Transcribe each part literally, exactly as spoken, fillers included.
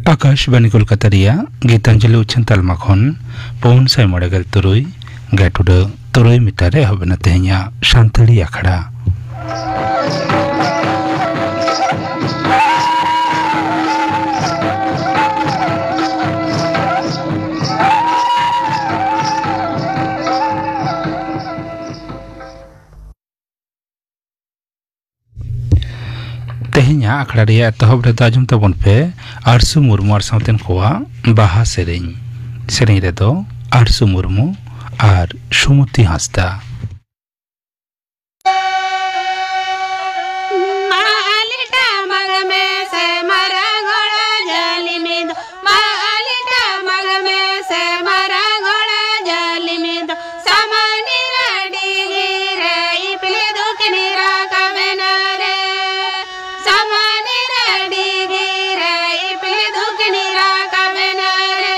ᱟᱠᱟᱥᱵᱟᱱᱤ ᱠᱳᱞᱠᱟᱛᱟ ᱨᱮᱭᱟᱜ ᱜᱤᱛᱟᱧᱡᱚᱞᱤ ᱩᱪᱷᱟᱹᱱ ᱛᱟᱞᱢᱟ ᱠᱷᱚᱱ ᱯᱩᱱ ᱥᱟᱭ ᱢᱚᱬᱮ ᱜᱮᱞ ᱛᱩᱨᱩᱭ ᱜᱟᱹᱴᱩᱰᱟᱹ ᱛᱩᱨᱩᱭ ᱢᱤᱴᱟᱨ ᱨᱮ ᱮᱦᱚᱵ ᱮᱱᱟ ᱛᱮᱦᱮᱧᱟᱜ ᱥᱟᱱᱛᱟᱲᱤ ᱟᱠᱷᱲᱟ᱾ ᱛᱮᱦᱮᱧᱟᱜ ᱟᱠᱷᱲᱟ ᱨᱮᱭᱟᱜ ᱮᱛᱚᱦᱚᱵ ᱨᱮᱫᱚ ᱟᱸᱡᱚᱢ ᱛᱟᱵᱚᱱ ᱯᱮ ᱟᱨᱥᱩ ᱢᱩᱨᱢᱩ ᱟᱨ ᱥᱟᱶᱛᱮᱱ ᱠᱚᱣᱟᱜ ᱵᱟᱦᱟ ᱥᱮᱨᱮᱧ᱾ ᱥᱮᱨᱮᱧ ᱨᱮᱫᱚ ᱟᱨᱥᱩ ᱢᱩᱨᱢᱩ ᱟᱨ ᱥᱩᱢᱚᱛᱤ ᱦᱟᱸᱥᱫᱟ᱾ ᱢᱟ ᱟᱞᱮ ᱴᱟᱢᱟᱠ ᱢᱮ ᱥᱮ ᱢᱟᱨᱟᱝ ᱦᱚᱲ ᱡᱟᱹᱞᱤ ᱢᱤᱫ ᱢᱟ ᱟᱞᱮ ᱴᱟᱢᱟᱠ ᱢᱮ ᱥᱮ ᱢᱟᱨᱟᱝ ᱦᱚᱲ ᱡᱟᱹᱞᱤ ᱢᱤᱫ ᱥᱟᱢᱟᱱᱤ ᱨᱟᱰᱤ ᱜᱤᱨᱟᱹ ᱤᱯᱤᱞ ᱫᱩᱠᱷᱱᱤ ᱨᱟᱠᱟᱵ ᱮᱱᱟ ᱨᱮ᱾ ᱥᱟᱢᱟᱱᱤ ᱨᱟᱰᱤ ᱜᱤᱨᱟᱹ ᱤᱯᱤᱞ ᱫᱩᱠᱷᱱᱤ ᱨᱟᱠᱟᱵ ᱮᱱᱟ ᱨᱮ᱾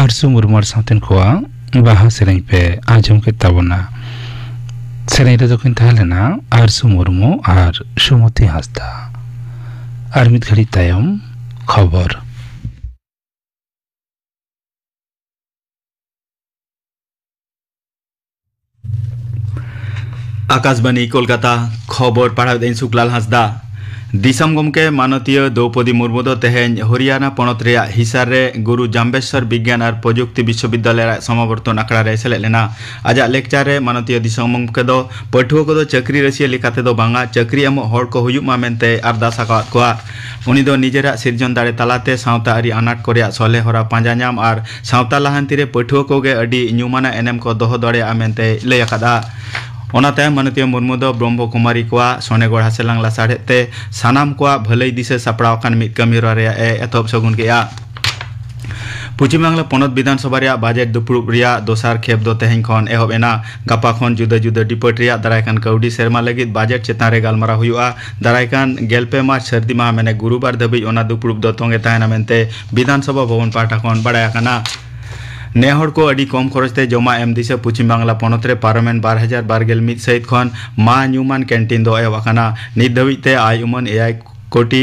ᱟᱨᱥᱩ ᱢᱩᱨᱢᱩ ᱟᱨ ᱥᱟᱶᱛᱮᱱ ᱠᱚᱣᱟᱜ ᱵᱟᱦᱟ ᱥᱮᱨᱮᱧ ᱯᱮ ᱟᱸᱡᱚᱢ ᱠᱮᱫ ᱛᱟᱵᱚᱱᱟ᱾ ᱥᱮᱨᱮᱧ ᱨᱮᱫᱚ ᱠᱤᱱ ᱛᱟᱦᱮᱸ ᱞᱮᱱᱟ ᱟᱨᱥᱩ ᱢᱩᱨᱢᱩ ᱟᱨ ᱥᱩᱢᱚᱛᱤ ᱦᱟᱸᱥᱫᱟ᱾ ᱟᱨ ᱢᱤᱫ ᱜᱷᱟᱹᱲᱤᱡ ᱛᱟᱭᱚᱢ ᱠᱷᱚᱵᱚᱨ᱾ ᱟᱠᱟᱥᱵᱟᱱᱤ ᱠᱳᱞᱠᱟᱛᱟ, ᱠᱷᱚᱵᱚᱨ ᱯᱟᱲᱦᱟᱣᱮᱫᱟᱹᱧ ᱥᱩᱠᱞᱟᱞ ᱦᱟᱸᱥᱫᱟ᱾ ᱫᱤᱥᱚᱢ ᱜᱚᱢᱠᱮ ᱢᱟᱱᱚᱛᱤᱭᱟᱹ ᱫᱨᱚᱣᱯᱚᱫᱤ ᱢᱩᱨᱢᱩ ᱫᱚ ᱛᱮᱦᱮᱧ ᱦᱚᱨᱤᱭᱟᱱᱟ ᱯᱚᱱᱚᱛ ᱨᱮᱭᱟᱜ ᱦᱤᱥᱟᱨ ᱨᱮ ᱜᱩᱨᱩ ᱡᱟᱢᱵᱮᱥᱣᱚᱨ ᱵᱤᱜᱽᱭᱟᱱ ᱟᱨ ᱯᱨᱚᱡᱩᱠᱛᱤ ᱵᱤᱥᱥᱚᱵᱤᱫᱽᱭᱟᱞᱚᱭ ᱨᱮᱭᱟᱜ ᱥᱚᱢᱟᱵᱚᱨᱛᱚᱱ ᱟᱠᱷᱲᱟ ᱨᱮᱭ ᱥᱮᱞᱮᱫ ᱞᱮᱱᱟ᱾ ᱟᱡᱟᱜ ᱞᱮᱠᱪᱟᱨ ᱨᱮ ᱢᱟᱱᱚᱛᱤᱭᱟᱹ ᱫᱤᱥᱚᱢ ᱜᱚᱢᱠᱮ ᱫᱚ ᱯᱟᱹᱴᱷᱩᱣᱟᱹ ᱠᱚᱫᱚ ᱪᱟᱹᱠᱨᱤ ᱨᱟᱹᱥᱤᱭᱟᱹ ᱞᱮᱠᱟ ᱛᱮᱫᱚ ᱵᱟᱝᱟ, ᱪᱟᱹᱠᱨᱤ ᱮᱢᱚᱜ ᱦᱚᱲ ᱠᱚ ᱦᱩᱭᱩᱜ ᱢᱟ ᱢᱮᱱᱛᱮᱭ ᱟᱨᱫᱟᱥ ᱟᱠᱟᱫ ᱠᱚᱣᱟ᱾ ᱩᱱᱤ ᱫᱚ ᱱᱤᱡᱮᱨᱟᱜ ᱥᱤᱨᱡᱚᱱ ᱫᱟᱲᱮ ᱛᱟᱞᱟᱛᱮ ᱥᱟᱶᱛᱟ ᱟᱹᱨᱤ ᱟᱱᱟᱴ ᱠᱚ ᱨᱮᱭᱟᱜ ᱥᱚᱞᱦᱮ ᱦᱚᱨᱟ ᱯᱟᱸᱡᱟ ᱧᱟᱢ ᱟᱨ ᱥᱟᱶᱛᱟ ᱞᱟᱦᱟᱱᱛᱤ ᱨᱮ ᱯᱟᱹᱴᱷᱩᱣᱟᱹ ᱠᱚᱜᱮ ᱟᱹᱰᱤ ᱧᱩᱢᱟᱱᱟᱜ ᱮᱱᱮᱢ ᱠᱚ ᱫᱚᱦᱚ ᱫᱟᱲᱮᱭᱟᱜᱼᱟ ᱢᱮᱱᱛᱮᱭ ᱞᱟᱹᱭ ᱟᱠᱟᱫᱼᱟ᱾ ᱚᱱᱟ ᱛᱟᱭᱚᱢ ᱢᱟᱱᱚᱛᱤᱭᱟᱹ ᱢᱩᱨᱢᱩ ᱫᱚ ᱵᱨᱚᱦᱢᱚ ᱠᱩᱢᱟᱨᱤ ᱠᱚᱣᱟᱜ ᱥᱚᱱᱮᱜᱚᱲ ᱦᱟᱥᱮᱞᱟᱝ ᱞᱟᱥᱟᱲᱦᱮᱫ ᱛᱮ ᱥᱟᱱᱟᱢ ᱠᱚᱣᱟᱜ ᱵᱷᱟᱹᱞᱟᱹᱭ ᱫᱤᱥᱟᱹ ᱥᱟᱯᱲᱟᱣ ᱟᱠᱟᱱ ᱢᱤᱫ ᱠᱟᱹᱢᱤᱦᱚᱨᱟ ᱨᱮᱭᱟᱜ ᱮ ᱮᱛᱚᱦᱚᱵ ᱥᱟᱹᱜᱩᱱ ᱠᱮᱫᱼᱟ᱾ ᱯᱚᱪᱷᱤᱢ ᱵᱟᱝᱞᱟ ᱯᱚᱱᱚᱛ ᱵᱤᱫᱷᱟᱱ ᱥᱚᱵᱷᱟ ᱨᱮᱭᱟᱜ ᱵᱟᱡᱮᱴ ᱫᱩᱯᱲᱩᱵ ᱨᱮᱭᱟᱜ ᱫᱚᱥᱟᱨ ᱠᱷᱮᱯ ᱫᱚ ᱛᱮᱦᱮᱧ ᱠᱷᱚᱱ ᱮᱦᱚᱵ ᱮᱱᱟ᱾ ᱜᱟᱯᱟ ᱠᱷᱚᱱ ᱡᱩᱫᱟᱹ ᱡᱩᱫᱟᱹ ᱰᱤᱯᱟᱨᱴ ᱨᱮᱭᱟᱜ ᱫᱟᱨᱟᱭ ᱠᱟᱱ ᱠᱟᱹᱣᱰᱤ ᱥᱮᱨᱢᱟ ᱞᱟᱹᱜᱤᱫ ᱵᱟᱡᱮᱴ ᱪᱮᱛᱟᱱ ᱨᱮ ᱜᱟᱞᱢᱟᱨᱟᱣ ᱦᱩᱭᱩᱜᱼᱟ᱾ ᱫᱟᱨᱟᱭ ᱠᱟᱱ ᱜᱮᱞ ᱯᱮ ᱢᱟᱨᱪ ᱥᱟᱹᱨᱫᱤ ᱢᱟᱦᱟ ᱢᱮᱱᱮ ᱜᱩᱨᱩᱵᱟᱨ ᱫᱷᱟᱹᱵᱤᱡ ᱚᱱᱟ ᱫᱩᱯᱲᱩᱵ ᱫᱚ ᱛᱚᱸᱜᱮ ᱛᱟᱦᱮᱱᱟ ᱢᱮᱱᱛᱮ ᱵᱤᱫᱷᱟᱱ ᱥᱚᱵᱷᱟ ᱵᱷᱚᱵᱚᱱ ᱯᱟᱦᱴᱟ ᱠᱷᱚᱱ ᱵᱟᱲᱟᱭ ᱟᱠᱟᱱᱟ᱾ ᱱᱮ ᱦᱚᱲ ᱠᱚ ᱟᱹᱰᱤ ᱠᱚᱢ ᱠᱷᱚᱨᱚᱪ ᱛᱮ ᱡᱚᱢᱟᱜ ᱮᱢ ᱫᱤᱥᱟᱹ ᱯᱚᱪᱷᱤᱢ ᱵᱟᱝᱞᱟ ᱯᱚᱱᱚᱛ ᱨᱮ ᱯᱟᱨᱚᱢᱮᱱ ᱵᱟᱨ ᱦᱟᱡᱟᱨ ᱵᱟᱨ ᱜᱮᱞ ᱢᱤᱫ ᱥᱟᱹᱦᱤᱛ ᱠᱷᱚᱱ ᱢᱟ ᱧᱩᱢᱟᱱ ᱠᱮᱱᱴᱤᱱ ᱫᱚ ᱮᱦᱚᱵ ᱟᱠᱟᱱᱟ᱾ ᱱᱤᱛ ᱫᱷᱟᱹᱵᱤᱡ ᱛᱮ ᱟᱭ ᱩᱢᱟᱹᱱ ᱮᱭᱟᱭ ᱠᱳᱴᱤ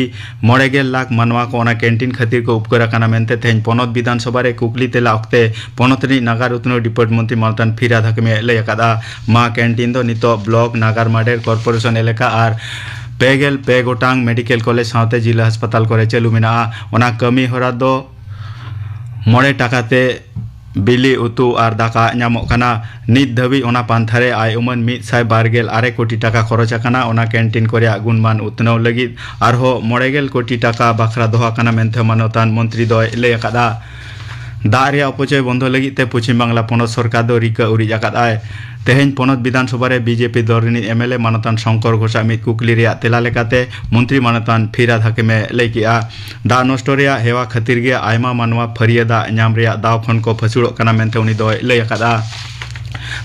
ᱢᱚᱬᱮ ᱜᱮᱞ ᱞᱟᱠᱷ ᱢᱟᱱᱣᱟ ᱠᱚ ᱚᱱᱟ ᱠᱮᱱᱴᱤᱱ ᱠᱷᱟᱹᱛᱤᱨ ᱠᱚ ᱩᱯᱠᱟᱹᱨ ᱟᱠᱟᱱᱟ ᱢᱮᱱᱛᱮ ᱛᱮᱦᱮᱧ ᱯᱚᱱᱚᱛ ᱵᱤᱫᱷᱟᱱ ᱥᱚᱵᱷᱟ ᱨᱮ ᱠᱩᱠᱞᱤ ᱛᱮᱞᱟ ᱚᱠᱛᱮ ᱯᱚᱱᱚᱛ ᱨᱤᱱᱤᱡ ᱱᱟᱜᱟᱨ ᱩᱛᱱᱟᱹᱣ ᱰᱤᱯᱟᱨᱴ ᱢᱚᱱᱛᱨᱤ ᱢᱟᱱᱚᱛᱟᱱ ᱯᱷᱤᱨᱦᱟᱫ ᱦᱟᱠᱤᱢ ᱮ ᱞᱟᱹᱭ ᱟᱠᱟᱫᱼᱟ᱾ ᱢᱟ ᱠᱮᱱᱴᱤᱱ ᱫᱚ ᱱᱤᱛᱚᱜ ᱵᱞᱚᱠ, ᱱᱟᱜᱟᱨ ᱢᱟᱰᱮᱨ ᱠᱚᱨᱯᱳᱨᱮᱥᱚᱱ ᱮᱞᱟᱠᱟ ᱟᱨ ᱯᱮ ᱜᱮᱞ ᱯᱮ ᱜᱚᱴᱟᱝ ᱢᱮᱰᱤᱠᱮᱞ ᱠᱚᱞᱮᱡᱽ ᱥᱟᱶᱛᱮ ᱡᱤᱞᱟᱹ ᱦᱟᱥᱯᱟᱛᱟᱞ ᱠᱚᱨᱮ ᱪᱟᱹᱞᱩ ᱢᱮᱱᱟᱜᱼᱟ᱾ ᱚᱱᱟ ᱠᱟᱹᱢᱤ ᱦᱚᱨᱟ ᱫᱚ ᱢᱚᱬᱮ ᱴᱟᱠᱟ ᱛᱮ ᱵᱤᱞᱤ, ᱩᱛᱩ ᱟᱨ ᱫᱟᱠᱟ ᱧᱟᱢᱚᱜ ᱠᱟᱱᱟ᱾ ᱱᱤᱛ ᱫᱷᱟᱹᱵᱤᱡ ᱚᱱᱟ ᱯᱟᱱᱛᱷᱟ ᱨᱮ ᱟᱭ ᱩᱢᱟᱹᱱ ᱢᱤᱫ ᱥᱟᱭ ᱵᱟᱨ ᱜᱮᱞ ᱟᱨᱮ ᱠᱳᱴᱤ ᱴᱟᱠᱟ ᱠᱷᱚᱨᱚᱪ ᱟᱠᱟᱱᱟ᱾ ᱚᱱᱟ ᱠᱮᱱᱴᱤᱱ ᱠᱚ ᱨᱮᱭᱟᱜ ᱜᱩᱱᱢᱟᱱ ᱩᱛᱱᱟᱹᱣ ᱞᱟᱹᱜᱤᱫ ᱟᱨᱦᱚᱸ ᱢᱚᱬᱮ ᱜᱮᱞ ᱠᱳᱴᱤ ᱴᱟᱠᱟ ᱵᱟᱠᱷᱨᱟ ᱫᱚᱦᱚ ᱟᱠᱟᱱᱟ ᱢᱮᱱᱛᱮ ᱢᱟᱱᱚᱛᱟᱱ ᱢᱚᱱᱛᱨᱤ ᱫᱚᱭ ᱞᱟᱹᱭ ᱟᱠᱟᱫᱼᱟ᱾ ᱫᱟᱜ ᱨᱮᱭᱟᱜ ᱚᱯᱚᱪᱚᱭ ᱵᱚᱱᱫᱚ ᱞᱟᱹᱜᱤᱫ ᱛᱮ ᱯᱚᱪᱷᱤᱢ ᱵᱟᱝᱞᱟ ᱯᱚᱱᱚᱛ ᱥᱚᱨᱠᱟᱨ ᱫᱚ ᱨᱤᱠᱟᱹ ᱩᱨᱤᱡ ᱟᱠᱟᱫᱼᱟᱭ᱾ ᱛᱮᱦᱮᱧ ᱯᱚᱱᱚᱛ ᱵᱤᱫᱷᱟᱱ ᱥᱚᱵᱷᱟ ᱨᱮ ᱵᱤᱡᱮᱯᱤ ᱫᱚᱞ ᱨᱤᱱᱤᱡ ᱮᱢᱮᱞᱮ ᱢᱟᱱᱚᱛᱟᱱ ᱥᱚᱝᱠᱚᱨ ᱜᱷᱳᱥᱟᱜ ᱢᱤᱫ ᱠᱩᱠᱞᱤ ᱨᱮᱭᱟᱜ ᱛᱮᱞᱟ ᱞᱮᱠᱟᱛᱮ ᱢᱚᱱᱛᱨᱤ ᱢᱟᱱᱚᱛᱟᱱ ᱯᱷᱤᱨᱦᱟᱫ ᱦᱟᱠᱤᱢ ᱮ ᱞᱟᱹᱭ ᱠᱮᱫᱼᱟ, ᱫᱟᱜ ᱱᱚᱥᱴᱚ ᱨᱮᱭᱟᱜ ᱦᱮᱣᱟ ᱠᱷᱟᱹᱛᱤᱨ ᱜᱮ ᱟᱭᱢᱟ ᱢᱟᱱᱣᱟ ᱯᱷᱟᱹᱨᱤᱭᱟᱹ ᱫᱟᱜ ᱧᱟᱢ ᱨᱮᱭᱟᱜ ᱫᱟᱣ ᱠᱷᱚᱱ ᱠᱚ ᱯᱷᱟᱹᱥᱩᱲᱚᱜ ᱠᱟᱱᱟ ᱢᱮᱱᱛᱮ ᱩᱱᱤ ᱫᱚᱭ ᱞᱟᱹᱭ ᱟᱠᱟᱫᱼᱟ᱾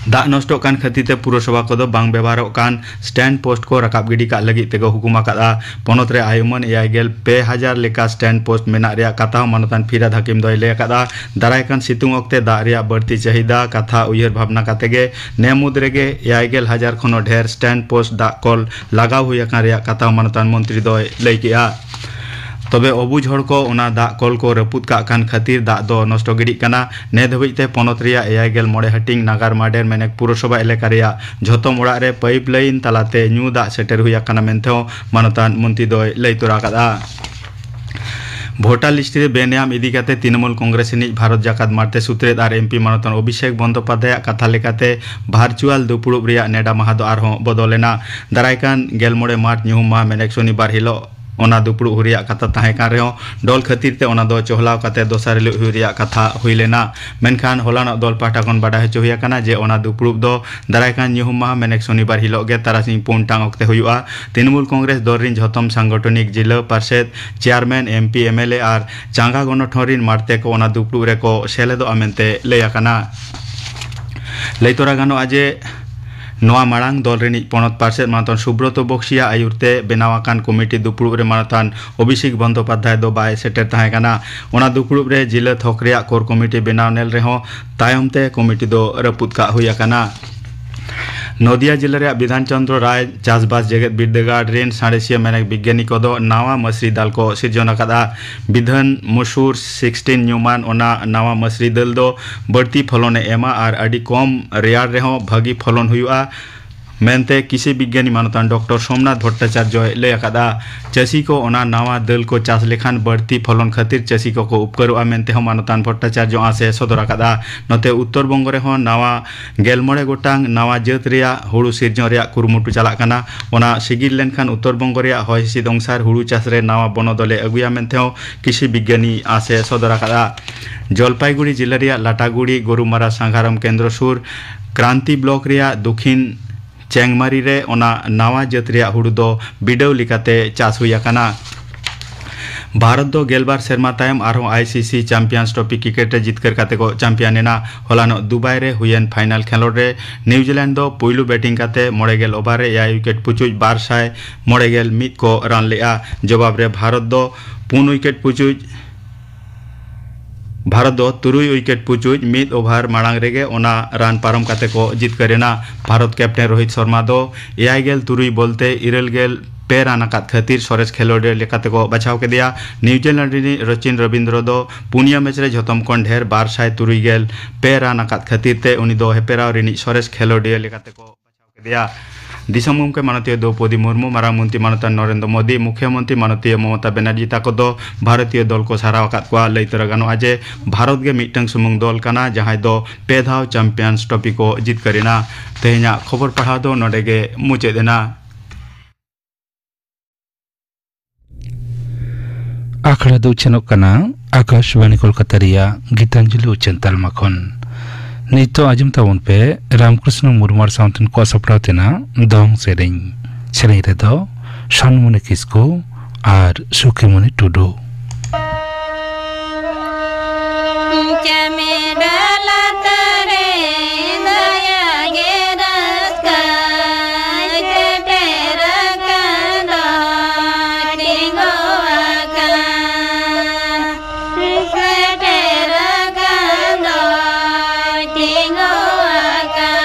ᱫᱟᱜ ᱱᱚᱥᱴᱚᱜ ᱠᱟᱱ ᱠᱷᱟᱹᱛᱤᱨ ᱛᱮ ᱯᱩᱨᱚᱥᱚᱵᱷᱟ ᱠᱚᱫᱚ ᱵᱟᱝ ᱵᱮᱵᱷᱟᱨᱚᱜ ᱠᱟᱱ ᱥᱴᱮᱱᱰ ᱯᱳᱥᱴ ᱠᱚ ᱨᱟᱠᱟᱵ ᱜᱤᱰᱤ ᱠᱟᱜ ᱞᱟᱹᱜᱤᱫ ᱛᱮᱠᱚ ᱦᱩᱠᱩᱢ ᱟᱠᱟᱫᱼᱟ᱾ ᱯᱚᱱᱚᱛ ᱨᱮ ᱟᱭᱩᱢᱟᱹᱱ ᱮᱭᱟᱭ ᱜᱮᱞ ᱯᱮ ᱦᱟᱡᱟᱨ ᱞᱮᱠᱟ ᱥᱴᱮᱱᱰ ᱯᱳᱥᱴ ᱢᱮᱱᱟᱜ ᱨᱮᱭᱟᱜ ᱠᱟᱛᱷᱟ ᱦᱚᱸ ᱢᱟᱱᱚᱛᱟᱱ ᱯᱷᱤᱨᱟᱫ ᱦᱟᱹᱠᱤᱢ ᱫᱚᱭ ᱞᱟᱹᱭ ᱟᱠᱟᱫᱼᱟ᱾ ᱫᱟᱨᱟᱭ ᱠᱟᱱ ᱥᱤᱛᱩᱝ ᱚᱠᱛᱮ ᱫᱟᱜ ᱨᱮᱭᱟᱜ ᱵᱟᱹᱲᱛᱤ ᱪᱟᱹᱦᱤᱫᱟ ᱠᱟᱛᱷᱟ ᱩᱭᱦᱟᱹᱨ ᱵᱷᱟᱵᱽᱱᱟ ᱠᱟᱛᱮ ᱜᱮ ᱱᱮ ᱢᱩᱫᱽ ᱨᱮᱜᱮ ᱮᱭᱟᱭ ᱜᱮᱞ ᱦᱟᱡᱟᱨ ᱠᱷᱚᱱ ᱦᱚᱸ ᱰᱷᱮᱨ ᱥᱴᱮᱱᱰ ᱯᱳᱥᱴ ᱫᱟᱜ ᱠᱚᱞ ᱞᱟᱜᱟᱣ ᱦᱩᱭ ᱟᱠᱟᱱ ᱨᱮᱭᱟᱜ ᱠᱟᱛᱷᱟ ᱦᱚᱸ ᱢᱟᱱᱚᱛᱟᱱ ᱢᱚᱱᱛᱨᱤ ᱫᱚᱭ ᱞᱟᱹᱭ ᱠᱮᱫᱼᱟ᱾ ᱛᱚᱵᱮ ᱚᱵᱩᱡᱽ ᱦᱚᱲ ᱠᱚ ᱚᱱᱟ ᱫᱟᱜ ᱠᱚᱞ ᱠᱚ ᱨᱟᱹᱯᱩᱫ ᱠᱟᱜ ᱠᱟᱱ ᱠᱷᱟᱹᱛᱤᱨ ᱫᱟᱜ ᱫᱚ ᱱᱚᱥᱴᱚ ᱜᱤᱰᱤᱜ ᱠᱟᱱᱟ᱾ ᱱᱮ ᱫᱷᱟᱹᱵᱤᱡ ᱛᱮ ᱯᱚᱱᱚᱛ ᱨᱮᱭᱟᱜ ᱮᱭᱟᱭ ᱜᱮᱞ ᱢᱚᱬᱮ ᱦᱟᱹᱴᱤᱧ ᱱᱟᱜᱟᱨ ᱢᱟᱰᱮᱨ ᱢᱮᱱᱮᱠ ᱯᱩᱨᱚᱥᱚᱵᱷᱟ ᱮᱞᱟᱠᱟ ᱨᱮᱭᱟᱜ ᱡᱷᱚᱛᱚᱢ ᱚᱲᱟᱜ ᱨᱮ ᱯᱟᱭᱤᱯ ᱞᱟᱭᱤᱱ ᱛᱟᱞᱟᱛᱮ ᱧᱩ ᱫᱟᱜ ᱥᱮᱴᱮᱨ ᱦᱩᱭ ᱟᱠᱟᱱᱟ ᱢᱮᱱᱛᱮ ᱦᱚᱸ ᱢᱟᱱᱚᱛᱟᱱ ᱢᱚᱱᱛᱨᱤ ᱫᱚᱭ ᱞᱟᱹᱭ ᱛᱚᱨᱟ ᱟᱠᱟᱫᱼᱟ᱾ ᱵᱷᱳᱴᱟᱨ ᱞᱤᱥᱴ ᱨᱮ ᱵᱮᱱᱮᱭᱟᱢ ᱤᱫᱤ ᱠᱟᱛᱮ ᱛᱨᱤᱱᱚᱢᱩᱞ ᱠᱚᱝᱜᱨᱮᱥ ᱨᱤᱱᱤᱡ ᱵᱷᱟᱨᱚᱛ ᱡᱟᱠᱟᱛ ᱢᱟᱬᱛᱮ ᱥᱩᱛᱨᱮᱛ ᱟᱨ ᱮᱢᱯᱤ ᱢᱟᱱᱚᱛᱟᱱ ᱚᱵᱷᱤᱥᱮᱠ ᱵᱚᱱᱫᱳᱯᱟᱫᱷᱭᱟᱭᱟᱜ ᱠᱟᱛᱷᱟ ᱞᱮᱠᱟᱛᱮ ᱵᱷᱟᱨᱪᱩᱣᱟᱞ ᱫᱩᱯᱲᱩᱵ ᱨᱮᱭᱟᱜ ᱱᱮᱰᱟ ᱢᱟᱦᱟ ᱫᱚ ᱟᱨᱦᱚᱸ ᱵᱚᱫᱚᱞ ᱮᱱᱟ᱾ ᱫᱟᱨᱟᱭ ᱠᱟᱱ ᱜᱮᱞ ᱢᱚᱬᱮ ᱢᱟᱨᱪ ᱧᱩᱦᱩᱢ ᱢᱟᱦᱟ ᱢᱮᱱᱮᱠ ᱥᱚᱱᱤᱵᱟᱨ ᱦᱤᱞᱳᱜ ᱚᱱᱟ ᱫᱩᱯᱲᱩᱵ ᱦᱩᱭ ᱨᱮᱭᱟᱜ ᱠᱟᱛᱷᱟ ᱛᱟᱦᱮᱸ ᱠᱟᱱ ᱨᱮᱦᱚᱸ ᱰᱚᱞ ᱠᱷᱟᱹᱛᱤᱨ ᱛᱮ ᱚᱱᱟ ᱫᱚ ᱪᱚᱦᱞᱟᱣ ᱠᱟᱛᱮ ᱫᱚᱥᱟᱨ ᱦᱤᱞᱳᱜ ᱦᱩᱭ ᱨᱮᱭᱟᱜ ᱠᱟᱛᱷᱟ ᱦᱩᱭ ᱞᱮᱱᱟ᱾ ᱢᱮᱱᱠᱷᱟᱱ ᱦᱚᱞᱟᱱᱚᱜ ᱫᱚᱞ ᱯᱟᱦᱴᱟ ᱠᱷᱚᱱ ᱵᱟᱰᱟᱭ ᱦᱚᱪᱚ ᱦᱩᱭ ᱟᱠᱟᱱᱟ ᱡᱮ ᱚᱱᱟ ᱫᱩᱯᱲᱩᱵ ᱫᱚ ᱫᱟᱨᱟᱭ ᱠᱟᱱ ᱧᱩᱦᱩᱢ ᱢᱟᱦᱟ ᱢᱮᱱᱮᱠ ᱥᱚᱱᱤᱵᱟᱨ ᱦᱤᱞᱳᱜ ᱜᱮ ᱛᱟᱨᱟᱥᱤᱧ ᱯᱩᱱ ᱴᱟᱲᱟᱝ ᱚᱠᱛᱮ ᱦᱩᱭᱩᱜᱼᱟ᱾ ᱛᱨᱤᱱᱚᱢᱩᱞ ᱠᱚᱝᱜᱨᱮᱥ ᱫᱚᱞ ᱨᱤᱱ ᱡᱷᱚᱛᱚᱢ ᱥᱟᱝᱜᱚᱴᱷᱚᱱᱤᱠ ᱡᱤᱞᱟᱹ ᱯᱟᱨᱥᱮᱫ, ᱪᱮᱭᱟᱨᱢᱮᱱ, ᱮᱢᱯᱤ, ᱮᱢᱮᱞᱮ ᱟᱨ ᱪᱟᱸᱜᱟ ᱜᱚᱱᱚᱴᱷᱚᱱ ᱨᱤᱱ ᱢᱟᱬᱛᱮ ᱠᱚ ᱚᱱᱟ ᱫᱩᱯᱲᱩᱵ ᱨᱮᱠᱚ ᱥᱮᱞᱮᱫᱚᱜᱼᱟ ᱢᱮᱱᱛᱮ ᱞᱟᱹᱭ ᱟᱠᱟᱱᱟ᱾ ᱞᱟᱹᱭ ᱛᱚᱨᱟ ᱜᱟᱱᱚᱜᱼᱟ ᱡᱮ ᱱᱚᱣᱟ ᱢᱟᱲᱟᱝ ᱫᱚᱞ ᱨᱤᱱᱤᱡ ᱯᱚᱱᱚᱛ ᱯᱟᱨᱥᱮᱛ ᱢᱟᱱᱚᱛᱟᱱ ᱥᱩᱵᱨᱚᱛᱚ ᱵᱚᱠᱥᱤᱭᱟᱜ ᱟᱹᱭᱩᱨ ᱛᱮ ᱵᱮᱱᱟᱣ ᱟᱠᱟᱱ ᱠᱚᱢᱤᱴᱤ ᱫᱩᱯᱲᱩᱵ ᱨᱮ ᱢᱟᱱᱚᱛᱟᱱ ᱚᱵᱷᱤᱥᱮᱠ ᱵᱚᱱᱫᱳᱯᱟᱫᱷᱭᱟᱭ ᱫᱚ ᱵᱟᱭ ᱥᱮᱴᱮᱨ ᱛᱟᱦᱮᱸ ᱠᱟᱱᱟ᱾ ᱚᱱᱟ ᱫᱩᱯᱲᱩᱵ ᱨᱮ ᱡᱤᱞᱟᱹ ᱛᱷᱚᱠ ᱨᱮᱭᱟᱜ ᱠᱳᱨ ᱠᱚᱢᱤᱴᱤ ᱵᱮᱱᱟᱣ ᱱᱮᱞ ᱨᱮᱦᱚᱸ ᱛᱟᱭᱚᱢ ᱛᱮ ᱠᱚᱢᱤᱴᱤ ᱫᱚ ᱨᱟᱹᱯᱩᱫ ᱠᱟᱜ ᱦᱩᱭ ᱟᱠᱟᱱᱟ᱾ ᱱᱚᱫᱤᱭᱟ ᱡᱤᱞᱟᱹ ᱨᱮᱭᱟᱜ ᱵᱤᱫᱷᱟᱱ ᱪᱚᱱᱫᱨᱚ ᱨᱟᱭ ᱪᱟᱥᱵᱟᱥ ᱡᱮᱜᱮᱛ ᱵᱤᱨᱫᱟᱹᱜᱟᱲ ᱨᱤᱱ ᱥᱟᱬᱮᱥᱤᱭᱟᱹ ᱢᱮᱱᱮᱠ ᱵᱤᱜᱽᱭᱟᱱᱤ ᱠᱚᱫᱚ ᱱᱟᱣᱟ ᱢᱟᱹᱥᱨᱤ ᱫᱟᱞ ᱠᱚ ᱥᱤᱨᱡᱚᱱ ᱟᱠᱟᱫᱼᱟ᱾ ᱵᱤᱫᱷᱟᱱ ᱢᱚᱥᱩᱨ ᱥᱤᱠᱥᱴᱤᱱ ᱧᱩᱢᱟᱱ ᱚᱱᱟ ᱱᱟᱣᱟ ᱢᱟᱹᱥᱨᱤ ᱫᱟᱹᱞ ᱫᱚ ᱵᱟᱹᱲᱛᱤ ᱯᱷᱚᱞᱚᱱ ᱮ ᱮᱢᱟ ᱟᱨ ᱟᱹᱰᱤ ᱠᱚᱢ ᱨᱮᱭᱟᱲ ᱨᱮᱦᱚᱸ ᱵᱷᱟᱹᱜᱤ ᱯᱷᱚᱞᱚᱱ ᱦᱩᱭᱩᱜᱼᱟ ᱢᱮᱱᱛᱮ ᱠᱨᱤᱥᱤ ᱵᱤᱜᱽᱭᱟᱱᱤ ᱢᱟᱱᱚᱛᱟᱱ ᱰᱚᱠᱴᱚᱨ ᱥᱳᱢᱱᱟᱛᱷ ᱵᱷᱚᱴᱴᱟᱪᱟᱨᱡᱚᱭ ᱞᱟᱹᱭ ᱟᱠᱟᱫᱼᱟ᱾ ᱪᱟᱹᱥᱤ ᱠᱚ ᱚᱱᱟ ᱱᱟᱣᱟ ᱫᱟᱹᱞ ᱠᱚ ᱪᱟᱥ ᱞᱮᱠᱷᱟᱱ ᱵᱟᱹᱲᱛᱤ ᱯᱷᱚᱞᱚᱱ ᱠᱷᱟᱹᱛᱤᱨ ᱪᱟᱹᱥᱤ ᱠᱚᱠᱚ ᱩᱯᱠᱟᱹᱨᱚᱜᱼᱟ ᱢᱮᱱᱛᱮ ᱦᱚᱸ ᱢᱟᱱᱚᱛᱟᱱ ᱵᱷᱚᱴᱴᱟᱪᱟᱨᱡᱚ ᱟᱸᱥ ᱮ ᱥᱚᱫᱚᱨ ᱟᱠᱟᱫᱼᱟ᱾ ᱱᱚᱛᱮ ᱩᱛᱛᱚᱨ ᱵᱚᱝᱜᱚ ᱨᱮᱦᱚᱸ ᱱᱟᱣᱟ ᱜᱮᱞ ᱢᱚᱬᱮ ᱜᱚᱴᱟᱝ ᱱᱟᱣᱟ ᱡᱟᱹᱛ ᱨᱮᱭᱟᱜ ᱦᱩᱲᱩ ᱥᱤᱨᱡᱚᱱ ᱨᱮᱭᱟᱜ ᱠᱩᱨᱩᱢᱩᱴᱩ ᱪᱟᱞᱟᱜ ᱠᱟᱱᱟ᱾ ᱚᱱᱟ ᱥᱤᱜᱤᱞ ᱞᱮᱱᱠᱷᱟᱱ ᱩᱛᱛᱚᱨ ᱵᱚᱝᱜᱚ ᱨᱮᱭᱟᱜ ᱦᱚᱭ ᱦᱤᱸᱥᱤᱫ ᱚᱝᱥᱟᱨ ᱦᱩᱲᱩ ᱪᱟᱥ ᱨᱮ ᱱᱟᱣᱟ ᱵᱚᱱᱚᱫᱚᱞ ᱮ ᱟᱹᱜᱩᱭᱟ ᱢᱮᱱᱛᱮ ᱦᱚᱸ ᱠᱨᱤᱥᱤ ᱵᱤᱜᱽᱭᱟᱱᱤ ᱟᱸᱥ ᱮ ᱥᱚᱫᱚᱨ ᱟᱠᱟᱫᱼᱟ᱾ ᱡᱚᱞᱯᱟᱭᱜᱩᱲᱤ ᱡᱤᱞᱟᱹ ᱨᱮᱭᱟᱜ ᱞᱟᱴᱟᱜᱩᱲᱤ ᱜᱳᱨᱩᱢᱟᱨᱟ ᱥᱟᱸᱜᱷᱟᱨᱚᱢ ᱠᱮᱱᱫᱨᱚ ᱥᱩᱨ ᱠᱨᱟᱱᱛᱤ ᱵᱞᱚᱠ ᱨᱮᱭᱟᱜ ᱫᱚᱠᱷᱤᱱ ᱪᱮᱝᱢᱟᱨᱤ ᱨᱮ ᱚᱱᱟ ᱱᱟᱣᱟ ᱡᱟᱹᱛ ᱨᱮᱭᱟᱜ ᱦᱩᱲᱩ ᱫᱚ ᱵᱤᱰᱟᱹᱣ ᱞᱮᱠᱟᱛᱮ ᱪᱟᱥ ᱦᱩᱭ ᱟᱠᱟᱱᱟ᱾ ᱵᱷᱟᱨᱚᱛ ᱫᱚ ᱜᱮᱞᱵᱟᱨ ᱥᱮᱨᱢᱟ ᱛᱟᱭᱚᱢ ᱟᱨᱦᱚᱸ ᱟᱭ ᱥᱤ ᱥᱤ ᱪᱟᱢᱯᱤᱭᱟᱱᱥ ᱴᱨᱚᱯᱷᱤ ᱠᱨᱤᱠᱮᱴ ᱨᱮ ᱡᱤᱛᱠᱟᱹᱨ ᱠᱟᱛᱮ ᱠᱚ ᱪᱟᱢᱯᱤᱭᱟᱱ ᱮᱱᱟ᱾ ᱦᱚᱞᱟᱱᱚᱜ ᱫᱩᱵᱟᱭ ᱨᱮ ᱦᱩᱭᱮᱱ ᱯᱷᱟᱭᱱᱟᱞ ᱠᱷᱮᱞᱳᱰ ᱨᱮ ᱱᱤᱣᱡᱤᱞᱮᱱᱰ ᱫᱚ ᱯᱩᱭᱞᱩ ᱵᱮᱴᱤᱝ ᱠᱟᱛᱮ ᱢᱚᱬᱮ ᱜᱮᱞ ᱳᱵᱷᱟᱨ ᱨᱮ ᱮᱭᱟᱭ ᱩᱭᱠᱮᱴ ᱯᱩᱪᱩᱡ ᱵᱟᱨ ᱥᱟᱭ ᱢᱚᱬᱮ ᱜᱮᱞ ᱢᱤᱫ ᱠᱚ ᱨᱟᱱ ᱞᱮᱫᱼᱟ᱾ ᱡᱚᱵᱟᱵ ᱨᱮ ᱵᱷᱟᱨᱚᱛ ᱫᱚ ᱯᱩᱱ ᱩᱭᱠᱮᱴ ᱯᱩᱪᱩᱡ ᱵᱷᱟᱨᱚᱛ ᱫᱚ ᱛᱩᱨᱩᱭ ᱩᱭᱠᱮᱴ ᱯᱩᱪᱩᱡ ᱢᱤᱫ ᱳᱵᱷᱟᱨ ᱢᱟᱲᱟᱝ ᱨᱮᱜᱮ ᱚᱱᱟ ᱨᱟᱱ ᱯᱟᱨᱚᱢ ᱠᱟᱛᱮ ᱠᱚ ᱡᱤᱛᱠᱟᱹᱨ ᱮᱱᱟ᱾ ᱵᱷᱟᱨᱚᱛ ᱠᱮᱯᱴᱮᱱ ᱨᱳᱦᱤᱛ ᱥᱚᱨᱢᱟ ᱫᱚ ᱮᱭᱟᱭ ᱜᱮᱞ ᱛᱩᱨᱩᱭ ᱵᱚᱞ ᱛᱮ ᱤᱨᱟᱹᱞ ᱜᱮᱞ ᱯᱮ ᱨᱟᱱ ᱟᱠᱟᱫ ᱠᱷᱟᱹᱛᱤᱨ ᱥᱚᱨᱮᱥ ᱠᱷᱮᱞᱳᱰᱤᱭᱟᱹ ᱞᱮᱠᱟᱛᱮ ᱠᱚ ᱵᱟᱪᱷᱟᱣ ᱠᱮᱫᱮᱭᱟ᱾ ᱱᱤᱣᱡᱤᱞᱮᱱᱰ ᱨᱤᱱᱤᱡ ᱨᱚᱪᱤᱱ ᱨᱚᱵᱤᱱᱫᱨᱚ ᱫᱚ ᱯᱩᱱᱭᱟᱹ ᱢᱮᱪ ᱨᱮ ᱡᱷᱚᱛᱚᱢ ᱠᱷᱚᱱ ᱰᱷᱮᱨ ᱵᱟᱨ ᱥᱟᱭ ᱛᱩᱨᱩᱭ ᱜᱮᱞ ᱯᱮ ᱨᱟᱱ ᱟᱠᱟᱫ ᱠᱷᱟᱹᱛᱤᱨ ᱛᱮ ᱩᱱᱤ ᱫᱚ ᱦᱮᱯᱮᱨᱟᱣ ᱨᱤᱱᱤᱡ ᱥᱚᱨᱮᱥ ᱠᱷᱮᱞᱳᱰᱤᱭᱟᱹ ᱞᱮᱠᱟᱛᱮ ᱠᱚ ᱵᱟᱪᱷᱟᱣ ᱠᱮᱫᱮᱭᱟ᱾ ᱫᱤᱥᱚᱢ ᱜᱚᱢᱠᱮ ᱢᱟᱱᱚᱛᱤᱭᱟᱹ ᱫᱨᱚᱣᱯᱚᱫᱤ ᱢᱩᱨᱢᱩ, ᱢᱟᱨᱟᱝ ᱢᱚᱱᱛᱨᱤ ᱢᱟᱱᱚᱛᱟᱱ ᱱᱚᱨᱮᱱᱫᱨᱚ ᱢᱳᱫᱤ, ᱢᱩᱠᱷᱭᱟᱹ ᱢᱚᱱᱛᱨᱤ ᱢᱟᱱᱚᱛᱤᱭᱟᱹ ᱢᱚᱢᱚᱛᱟ ᱵᱮᱱᱟᱨᱡᱤ ᱛᱟᱠᱚ ᱫᱚ ᱵᱷᱟᱨᱚᱛᱤᱭᱚ ᱫᱚᱞ ᱠᱚ ᱥᱟᱨᱦᱟᱣ ᱟᱠᱟᱫ ᱠᱚᱣᱟ᱾ ᱞᱟᱹᱭ ᱛᱚᱨᱟ ᱜᱟᱱᱚᱜᱼᱟ ᱡᱮ ᱵᱷᱟᱨᱚᱛ ᱜᱮ ᱢᱤᱫᱴᱟᱝ ᱥᱩᱢᱩᱝ ᱫᱚᱞ ᱠᱟᱱᱟ ᱡᱟᱦᱟᱸᱭ ᱫᱚ ᱯᱮ ᱫᱷᱟᱣ ᱪᱟᱢᱯᱤᱭᱟᱱᱥ ᱴᱨᱚᱯᱷᱤ ᱠᱚ ᱡᱤᱛᱠᱟᱹᱨ ᱮᱱᱟ᱾ ᱛᱮᱦᱮᱧᱟᱜ ᱠᱷᱚᱵᱚᱨ ᱯᱟᱲᱦᱟᱣ ᱫᱚ ᱱᱚᱰᱮ ᱜᱮ ᱢᱩᱪᱟᱹᱫ ᱮᱱᱟ᱾ ᱟᱠᱷᱲᱟ ᱫᱚ ᱩᱪᱷᱟᱹᱱᱚᱜ ᱠᱟᱱᱟ ᱟᱠᱟᱥᱵᱟᱬᱤ ᱠᱳᱞᱠᱟᱛᱟ ᱨᱮᱭᱟᱜ ᱜᱤᱛᱟᱧᱡᱚᱞᱤ ᱩᱪᱷᱟᱹᱱ ᱛᱟᱞᱢᱟ ᱠᱷᱚᱱ᱾ ᱱᱤᱛᱚᱜ ᱟᱸᱡᱚᱢ ᱛᱟᱵᱚᱱ ᱯᱮ ᱨᱟᱢᱠᱨᱤᱥᱱᱚ ᱢᱩᱨᱢᱩ ᱟᱨ ᱥᱟᱶᱛᱮᱱ ᱠᱚᱣᱟᱜ ᱥᱟᱯᱲᱟᱣ ᱛᱮᱱᱟᱜ ᱫᱚᱝ ᱥᱮᱨᱮᱧ᱾ ᱥᱮᱨᱮᱧ ᱨᱮᱫᱚ ᱥᱟᱱᱢᱩᱱᱤ ᱠᱤᱥᱠᱩ ᱟᱨ ᱥᱩᱠᱷᱤᱢᱩᱱᱤ ᱴᱩᱰᱩ᱾ ᱪᱮᱢᱮᱫ ᱞᱟᱛᱟᱨ ᱨᱮ ᱫᱟᱭᱟ ᱜᱮ ᱨᱟᱹᱥᱠᱟᱹᱭ ᱥᱮᱴᱮᱨ ᱟᱠᱟᱱ ᱫᱚ ᱛᱤᱸᱜᱩ ᱟᱠᱟᱱ᱾ ᱥᱮᱴᱮᱨ ᱟᱠᱟᱱ ᱫᱚᱭ ᱛᱤᱸᱜᱩ ᱟᱠᱟᱱ᱾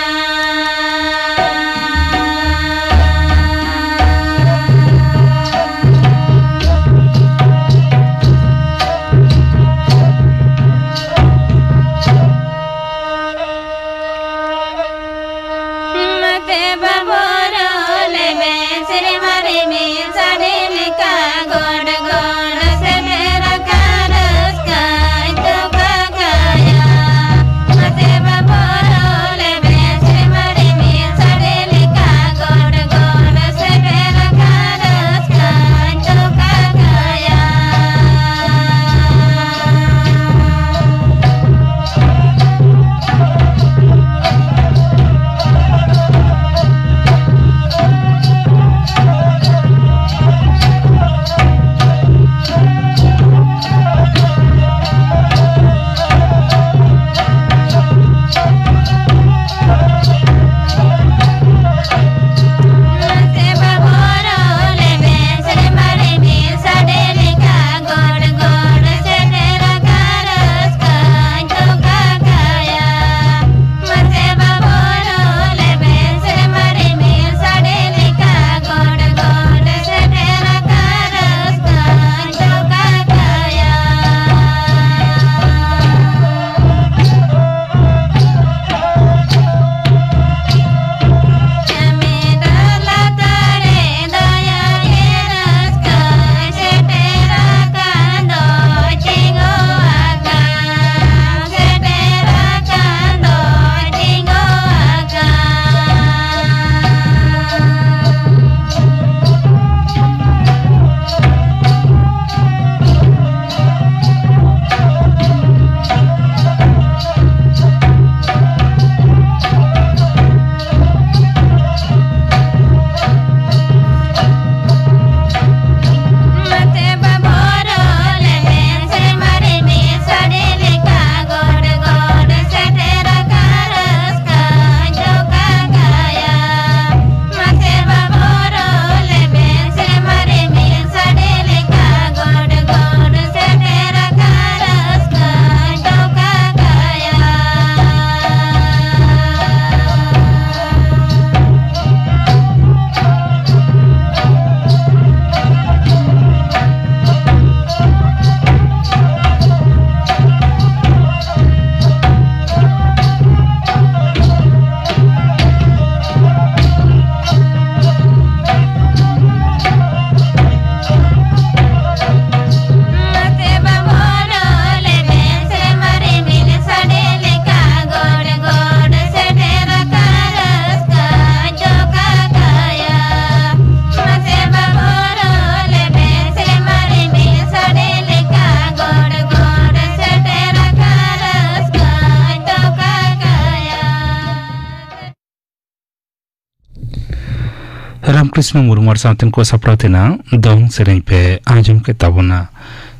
ᱨᱟᱢᱠᱨᱤᱥᱱᱚ ᱢᱩᱨᱢᱩ ᱟᱨ ᱥᱟᱶᱛᱮᱱ ᱠᱚ ᱥᱟᱯᱲᱟᱣ ᱛᱮᱱᱟᱜ ᱫᱚᱝ ᱥᱮᱨᱮᱧ ᱯᱮ ᱟᱸᱡᱚᱢ ᱠᱮᱫ ᱛᱟᱵᱚᱱᱟ᱾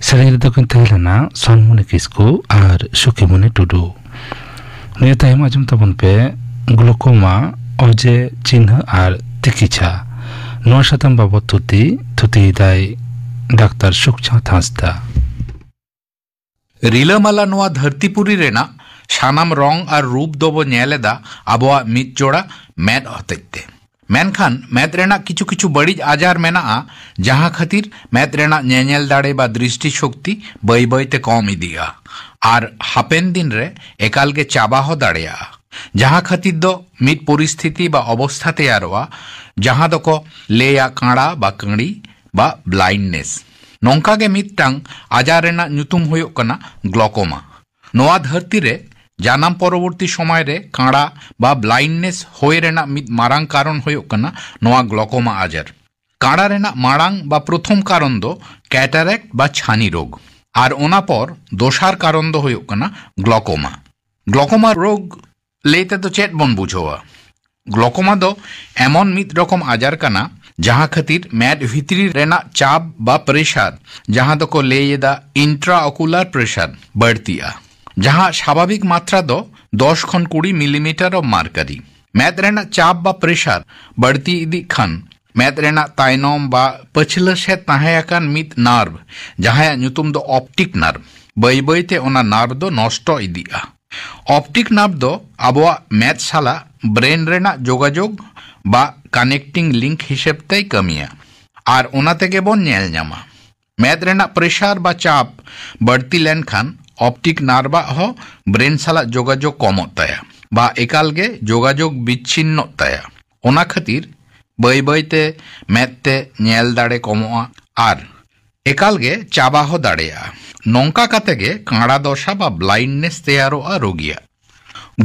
ᱥᱮᱨᱮᱧ ᱨᱮᱫᱚ ᱠᱤᱱ ᱛᱟᱦᱮᱸ ᱞᱮᱱᱟ ᱥᱚᱱᱢᱩᱱᱤ ᱠᱤᱥᱠᱩ ᱟᱨ ᱥᱩᱠᱤᱢᱩᱱᱤ ᱴᱩᱰᱩ᱾ ᱱᱤᱭᱟᱹ ᱛᱟᱭᱚᱢ ᱟᱸᱡᱚᱢ ᱛᱟᱵᱚᱱ ᱯᱮ ᱜᱞᱳᱠᱳᱢᱟ, ᱚᱡᱮ, ᱪᱤᱱᱦᱟᱹ ᱟᱨ ᱛᱤᱠᱤᱪᱷᱟ᱾ ᱱᱚᱣᱟ ᱥᱟᱛᱟᱢ ᱵᱟᱵᱚᱛ ᱛᱷᱩᱛᱤ, ᱛᱷᱩᱛᱤᱭᱮᱫᱟᱭ ᱰᱟᱠᱛᱟᱨ ᱥᱩᱠᱪᱟᱸᱫᱽ ᱦᱟᱸᱥᱫᱟ᱾ ᱨᱤᱞᱟᱹᱢᱟᱞᱟ ᱱᱚᱣᱟ ᱫᱷᱟᱹᱨᱛᱤᱯᱩᱨᱤ ᱨᱮᱱᱟᱜ ᱥᱟᱱᱟᱢ ᱨᱚᱝ ᱟᱨ ᱨᱩᱯ ᱫᱚᱵᱚ ᱧᱮᱞ ᱮᱫᱟ ᱟᱵᱚᱣᱟᱜ ᱢᱤᱫ ᱡᱚᱲᱟ ᱢᱮᱫ ᱦᱚᱛᱮᱡ ᱛᱮ᱾ ᱢᱮᱱᱠᱷᱟᱱ ᱢᱮᱫ ᱨᱮᱱᱟᱜ ᱠᱤᱪᱷᱩ ᱠᱤᱪᱷᱩ ᱵᱟᱹᱲᱤᱡ ᱟᱡᱟᱨ ᱢᱮᱱᱟᱜᱼᱟ, ᱡᱟᱦᱟᱸ ᱠᱷᱟᱹᱛᱤᱨ ᱢᱮᱫ ᱨᱮᱱᱟᱜ ᱧᱮᱧᱮᱞ ᱫᱟᱲᱮ ᱵᱟ ᱫᱨᱤᱥᱴᱤ ᱥᱚᱠᱛᱤ ᱵᱟᱹᱭ ᱵᱟᱹᱭ ᱛᱮ ᱠᱚᱢ ᱤᱫᱤᱜᱼᱟ ᱟᱨ ᱦᱟᱯᱮᱱ ᱫᱤᱱ ᱨᱮ ᱮᱠᱟᱞ ᱜᱮ ᱪᱟᱵᱟ ᱦᱚᱸ ᱫᱟᱲᱮᱭᱟᱜᱼᱟ᱾ ᱡᱟᱦᱟᱸ ᱠᱷᱟᱹᱛᱤᱨ ᱫᱚ ᱢᱤᱫ ᱯᱚᱨᱤᱥᱛᱷᱤᱛᱤ ᱵᱟ ᱚᱵᱚᱥᱛᱷᱟ ᱛᱮᱭᱟᱨᱚᱜᱼᱟ, ᱡᱟᱦᱟᱸ ᱫᱚᱠᱚ ᱞᱟᱹᱭᱟ ᱠᱟᱬᱟ ᱵᱟ ᱠᱟᱹᱲᱤ ᱵᱟ ᱵᱞᱟᱭᱤᱱᱰᱱᱮᱥ᱾ ᱱᱚᱝᱠᱟ ᱜᱮ ᱢᱤᱫᱴᱟᱝ ᱟᱡᱟᱨ ᱨᱮᱱᱟᱜ ᱧᱩᱛᱩᱢ ᱦᱩᱭᱩᱜ ᱠᱟᱱᱟ ᱜᱞᱚᱠᱳᱢᱟ᱾ ᱱᱚᱣᱟ ᱫᱷᱟᱹᱨᱛᱤ ᱨᱮ ᱡᱟᱱᱟᱢ ᱯᱚᱨᱚᱵᱚᱨᱛᱤ ᱥᱚᱢᱚᱭ ᱨᱮ ᱠᱟᱬᱟ ᱵᱟ ᱵᱞᱟᱭᱤᱱᱰᱱᱮᱥ ᱦᱩᱭ ᱨᱮᱱᱟᱜ ᱢᱤᱫ ᱢᱟᱨᱟᱝ ᱠᱟᱨᱚᱱ ᱦᱩᱭᱩᱜ ᱠᱟᱱᱟ ᱱᱚᱣᱟ ᱜᱞᱚᱠᱳᱢᱟ ᱟᱡᱟᱨ᱾ ᱠᱟᱬᱟ ᱨᱮᱱᱟᱜ ᱢᱟᱲᱟᱝ ᱵᱟ ᱯᱨᱚᱛᱷᱚᱢ ᱠᱟᱨᱚᱱ ᱫᱚ ᱠᱮᱴᱟᱨᱮᱠᱴ ᱵᱟ ᱪᱷᱟᱱᱤ ᱨᱳᱜᱽ, ᱟᱨ ᱚᱱᱟ ᱯᱚᱨ ᱫᱚᱥᱟᱨ ᱠᱟᱨᱚᱱ ᱫᱚ ᱦᱩᱭᱩᱜ ᱠᱟᱱᱟ ᱜᱞᱚᱠᱳᱢᱟ᱾ ᱜᱞᱚᱠᱳᱢᱟ ᱨᱳᱜᱽ ᱞᱟᱹᱭ ᱛᱮᱫᱚ ᱪᱮᱫ ᱵᱚᱱ ᱵᱩᱡᱷᱟᱹᱣᱟ? ᱜᱞᱚᱠᱳᱢᱟ ᱫᱚ ᱮᱢᱚᱱ ᱢᱤᱫ ᱨᱚᱠᱚᱢ ᱟᱡᱟᱨ ᱠᱟᱱᱟ, ᱡᱟᱦᱟᱸ ᱠᱷᱟᱹᱛᱤᱨ ᱢᱮᱫ ᱵᱷᱤᱛᱨᱤ ᱨᱮᱱᱟᱜ ᱪᱟᱯ ᱵᱟ ᱯᱨᱮᱥᱟᱨ, ᱡᱟᱦᱟᱸ ᱫᱚᱠᱚ ᱞᱟᱹᱭ ᱮᱫᱟ ᱤᱱᱴᱨᱟᱚᱠᱩᱞᱟᱨ ᱯᱨᱮᱥᱟᱨ, ᱵᱟᱹᱲᱛᱤᱜᱼᱟ, ᱡᱟᱦᱟᱸ ᱥᱟᱵᱷᱟᱵᱤᱠ ᱢᱟᱛᱨᱟ ᱫᱚ ᱫᱚᱥ ᱠᱷᱚᱱ ᱠᱩᱲᱤ ᱢᱤᱞᱤᱢᱤᱴᱟᱨ ᱚᱯ ᱢᱟᱨᱠᱟᱨᱤ᱾ ᱢᱮᱫ ᱨᱮᱱᱟᱜ ᱪᱟᱯ ᱵᱟ ᱯᱨᱮᱥᱟᱨ ᱵᱟᱹᱲᱛᱤ ᱤᱫᱤᱜ ᱠᱷᱟᱱ, ᱢᱮᱫ ᱨᱮᱱᱟᱜ ᱛᱟᱭᱱᱚᱢ ᱵᱟ ᱯᱟᱹᱪᱷᱞᱟᱹ ᱥᱮᱫ ᱛᱟᱦᱮᱸ ᱟᱠᱟᱱ ᱢᱤᱫ ᱱᱟᱨᱵᱷ, ᱡᱟᱦᱟᱸᱭᱟᱜ ᱧᱩᱛᱩᱢ ᱫᱚ ᱚᱯᱴᱤᱠ ᱱᱟᱨᱵᱷ, ᱵᱟᱹᱭ ᱵᱟᱹᱭ ᱛᱮ ᱚᱱᱟ ᱱᱟᱨᱵᱷ ᱫᱚ ᱱᱚᱥᱴᱚ ᱤᱫᱤᱜᱼᱟ᱾ ᱚᱯᱴᱤᱠ ᱱᱟᱨᱵᱷ ᱫᱚ ᱟᱵᱚᱣᱟᱜ ᱢᱮᱫ ᱥᱟᱞᱟᱜ ᱵᱨᱮᱱ ᱨᱮᱱᱟᱜ ᱡᱳᱜᱟᱡᱳᱜᱽ ᱵᱟ ᱠᱟᱱᱮᱠᱴᱤᱝ ᱞᱤᱝᱠ ᱦᱤᱥᱟᱹᱵ ᱛᱮᱭ ᱠᱟᱹᱢᱤᱭᱟ, ᱟᱨ ᱚᱱᱟ ᱛᱮᱜᱮ ᱵᱚᱱ ᱧᱮᱞ ᱧᱟᱢᱟ᱾ ᱢᱮᱫ ᱨᱮᱱᱟᱜ ᱯᱨᱮᱥᱟᱨ ᱵᱟ ᱪᱟᱯ ᱵᱟᱹᱲᱛᱤ ᱞᱮᱱᱠᱷᱟᱱ ᱚᱯᱴᱤᱠ ᱱᱟᱨᱵᱷ ᱟᱜ ᱦᱚᱸ ᱵᱨᱮᱱ ᱥᱟᱞᱟᱜ ᱡᱳᱜᱟᱡᱳᱜᱽ ᱠᱚᱢᱚᱜ ᱛᱟᱭᱟ ᱵᱟ ᱮᱠᱟᱞ ᱜᱮ ᱡᱳᱜᱟᱡᱳᱜᱽ ᱵᱤᱪᱪᱷᱤᱱᱱᱚᱜ ᱛᱟᱭᱟ᱾ ᱚᱱᱟ ᱠᱷᱟᱹᱛᱤᱨ ᱵᱟᱹᱭ ᱵᱟᱹᱭ ᱛᱮ ᱢᱮᱫ ᱛᱮ ᱧᱮᱞ ᱫᱟᱲᱮ ᱠᱚᱢᱚᱜᱼᱟ ᱟᱨ ᱮᱠᱟᱞ ᱜᱮ ᱪᱟᱵᱟ ᱦᱚᱸ ᱫᱟᱲᱮᱭᱟᱜᱼᱟ᱾ ᱱᱚᱝᱠᱟ ᱠᱟᱛᱮ ᱜᱮ ᱠᱟᱬᱟ ᱫᱚᱥᱟ ᱵᱟ ᱵᱞᱟᱭᱤᱱᱰᱱᱮᱥ ᱛᱮᱭᱟᱨᱚᱜᱼᱟ ᱨᱳᱜᱤᱭᱟᱜ᱾